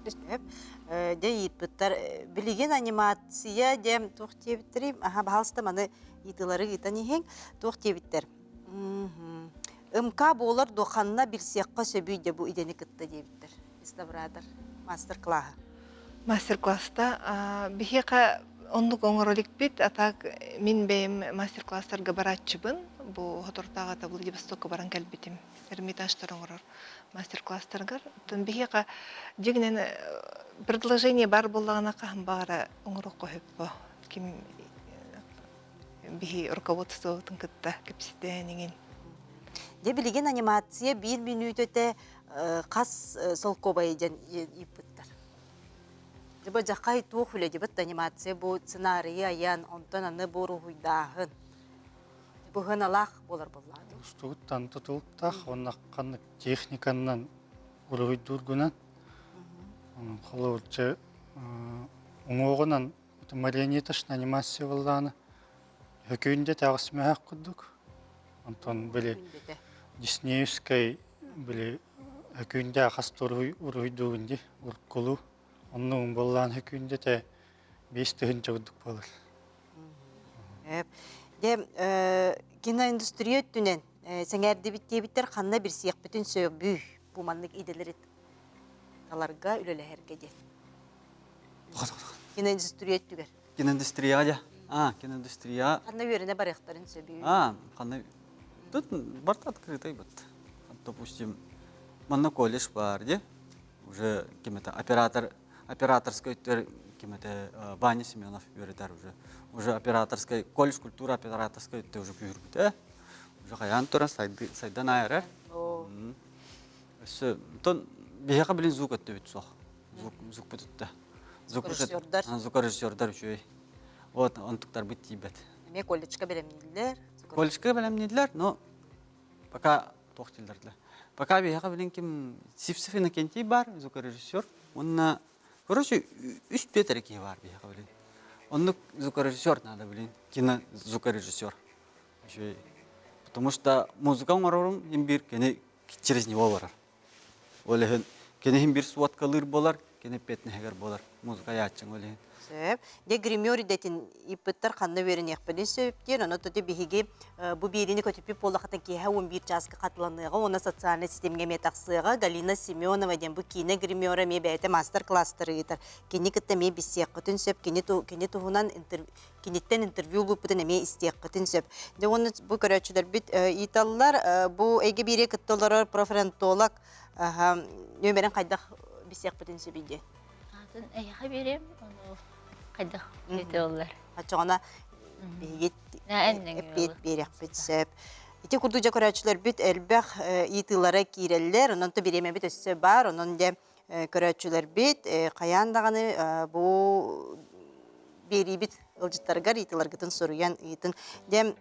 Сөп. Дьэ ыйыппыттар. Билигин анимация диэн туох диэбиттэрий? Аха, баһаалыста маны ыйытыылары ыытан иһиҥ. Туох диэбиттэр? МК буолар дуо ханна билсиэххэ сөбүй дьэ бу идэни кытта диэбиттэр. Реставратор мастер-класса. Мастер-класста биһиэхэ оннук оҥоро иликпит, а так мин бэйэм мастер-класстарга барааччыбын. Бу соторутааҕыта Владивостокка баран кэлбитим. Эрмитажтар оҥорор мастер-класстаргар. Оттон биһиэхэ дьиҥинэн предложение баар буоллаҕына хаһан баҕара оҥоруохха сөп бо. Ким биһи руководствобытын кытта кэпсэтэн иҥин. Дьэ билигин анимация биир мүнүүтэтэ хас солкуобайы диэн ыйыппыттар. Дьэ дьахай туох үлэ дебит анимация бу сценарийы айан, онтон аны бу уруһуйдааһын. Бу сыаналаах буолар буоллаҕа дуу? Устугуттан тутулуктаах уонна ханнык техниканан уруһуйдуургунан холобурча уҥуоҕунан марионеточная анимация буоллаҕына Өкүүндэ таҕыс мөһөх курдук. Онтон били Диснеевскай били Өкүүндэ хас уруһуйдуугун дии уруккулуу. Оннугун буоллаан Өкүүндэтэ 5000 курдук буолар. Дьэ, киноиндустрия өттүнэн сэҥээрдибит диэбиттэр ханна билсиэхпитин сөбүй бу маннык идэлэри таларга, үлэлэһэргэ диэн. Киноиндустрия өттүгэр. Киноиндустрияҕа дьэ. А, киноиндустрия. Ханна үөрэнэ барыахтарын сөбүй? А, ханна Тут барыта открытый быт. Допустим, манна колледж бар дии. Уже ким это оператор операторской өттүгэр ким это Ваня Семенов үөрэтэр уже. Уже операторской колледж культура операторской өттө уже күүһүрбүтэ. Уже хайаан туран сайдан аайарар. Өссө тон биһиэхэ билин звук өттүбүт суох. Звук звукпут өттө. Звукорежиссердар. Звукорежиссердар үчүгэй. Вот онтуктарбыт тиийбэт. Эмиэ колледжка бэлэмнииллэр. Колледжка бэлэмнииллэр, но пока туох дииллэр Пока биһиэхэ билин ким Сивцев Иннокентий бар, звукорежиссер. Уонна короче үс түөрт эрэ киһи бар биһиэхэ билин. Оннук звукорежиссер надо билин, кино звукорежиссер. Үчүгэй. Потому что музыка оҥорорум иһин биир кини через него барар. Ол иһин кини иһин биир суоткалыыр буолар, кини эппиэтинэһигэр буолар музыка айааччыҥ ол иһин. Сөп. Дьэ гример идэтин ыйыппыттар ханна үөрэниэхпитин сөп диэн, ону тути биһиги бу биэриини көтүппүт буоллахытын киэһэ 11 чааска хатыланыаҕа уонна социальнай ситимҥэ эмиэ тахсыаҕа. Галина Семенова диэн бу киинэ гримера эмиэ бэйэтэ маастар-класстары ыытар. Кини кытта эмиэ билсиэххитин сөп, кини, кини туһунан киниттэн интервью ылбыппытын эмиэ истиэххитин сөп. Дьэ уонна бу көрөөччүлэрбит ыйыталлар, бу эйгэ биири кытта олорор профориентолог нүөмэрин хайдах билсиэхпитин сөбүй диэн. Атын эйиэхэ биэриэм, ону хайдах ыытыллар. Оччоҕуна биһиги эппиэт биэриэхпит сөп. Ити курдук дьэ көрөөччүлэрбит элбэх ыйытыылара киирэллэр, онон то бириэмэбит өссө баар, онон дьэ көрөөччүлэрбит хайаан даҕаны бу биэриибит ыалдьыттарыгар ыйытыыларгытын суруйан ыытын. Дьэ,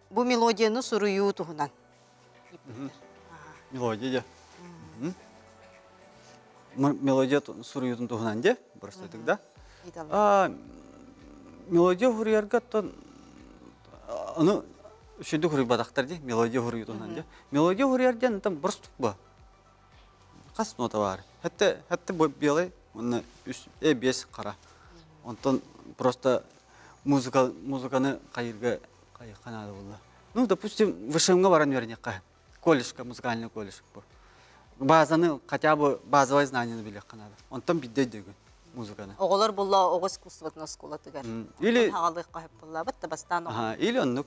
бу мелодияны суруйуу туһунан. Мелодия дьэ. Мелодия суруйуутун туһунан дьэ, простойдук да. Мелодия суруйарга тон Ону үчүгдүк хуруйбатахтар дии, мелодия хуруйутунан дии. Мелодия хуруйар диэн там просто бу. Хас нота бар. Хәтта хәтта бу белый, уонна үс э биэс хара. Онтон просто музыка музыканы хайырга хайыхха наада буолла. Ну, допустим, ВШМ-га баран үөрэниэххэ. Колледжка, музыкальный колледж бу. Базаны, хотя бы базовое знанияны билиэххэ наада. Онтон бидде өйдөгүн музыканы. Оҕолор булла оҕо искусствотын оскуолатыгар. Или хаҕалыахха сөп буоллаабыт да бастаан Аха, или оннук.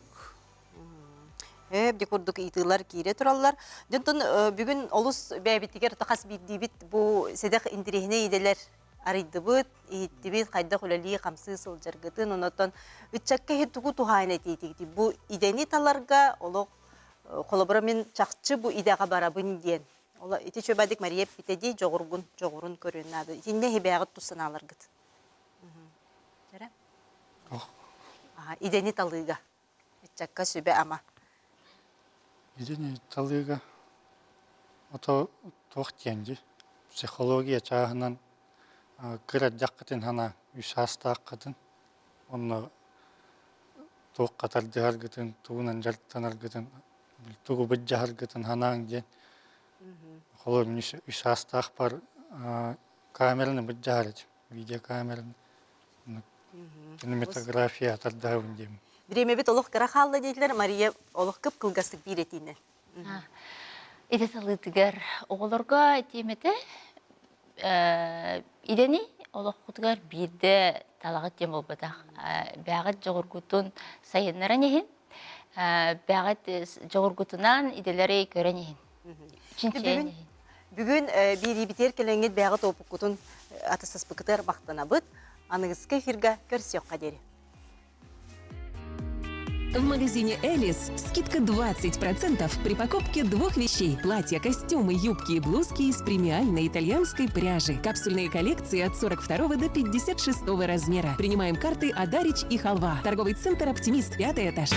Эбди курдук ыйытыылар киирэ тураллар. Дьонтон бүгүн олус бэйэбитигэр хас биирдиибит бу сэдэх интэриэһинэй идэлэр арыйдыбыт, иһиттибит, хайдах үлэлии хамсыы сылдьаргытын, онотон ыччакка иһит тугу туһаайан этиитигит бу идэни таларга олох холобура мин чахчы бу идэҕэ барабын диэн. Ола ити чөбадик Мария эппитэ дии дьоҕургун, дьоҕурун көрүөн наада. Итиннэ иһибээҕит тус санааларгыт. Эрэ? Идэни талыыга. Ыччакка сүбэ-ама. Идэни талыыга ото туох диэн дии психология чааһынан кыра эрдэххитин хана үс саастааххытын онно туохха тардыһаргытын тугунан дьарыктанаргытын тугу былдьаһаргытын санааҥ диэн холобур үс саастаахпар камераны былдьаһар этим видеокамераны кинематография тардаһабын диэмин Бириэмэбит олох кыра хаалла диэтилэр Мария олох кып-кылгастык биир этиинэн. Идэ талыытыгар оҕолорго этиэмэтэ идэни олоххутугар биирдэ талаҕыт диэн буолбатах. Бэҕэт дьоҕургутун сайыннаран иһин, бэҕэт дьоҕургутунан идэлэри көрөн иһин. Чинчийэн иһин. Бүгүн биириибитигэр кэлэҥҥит бэйэҕит уопуккутун атастаспыккытыгар махтанабыт. Аныгыскы эфирга көрсүөххэ диэри. В магазине «Элис» скидка 20% при покупке двух вещей – платья, костюмы, юбки и блузки из премиальной итальянской пряжи. Капсульные коллекции от 42 до 56 размера. Принимаем карты «Адарич» и «Халва». Торговый центр «Оптимист», пятый этаж.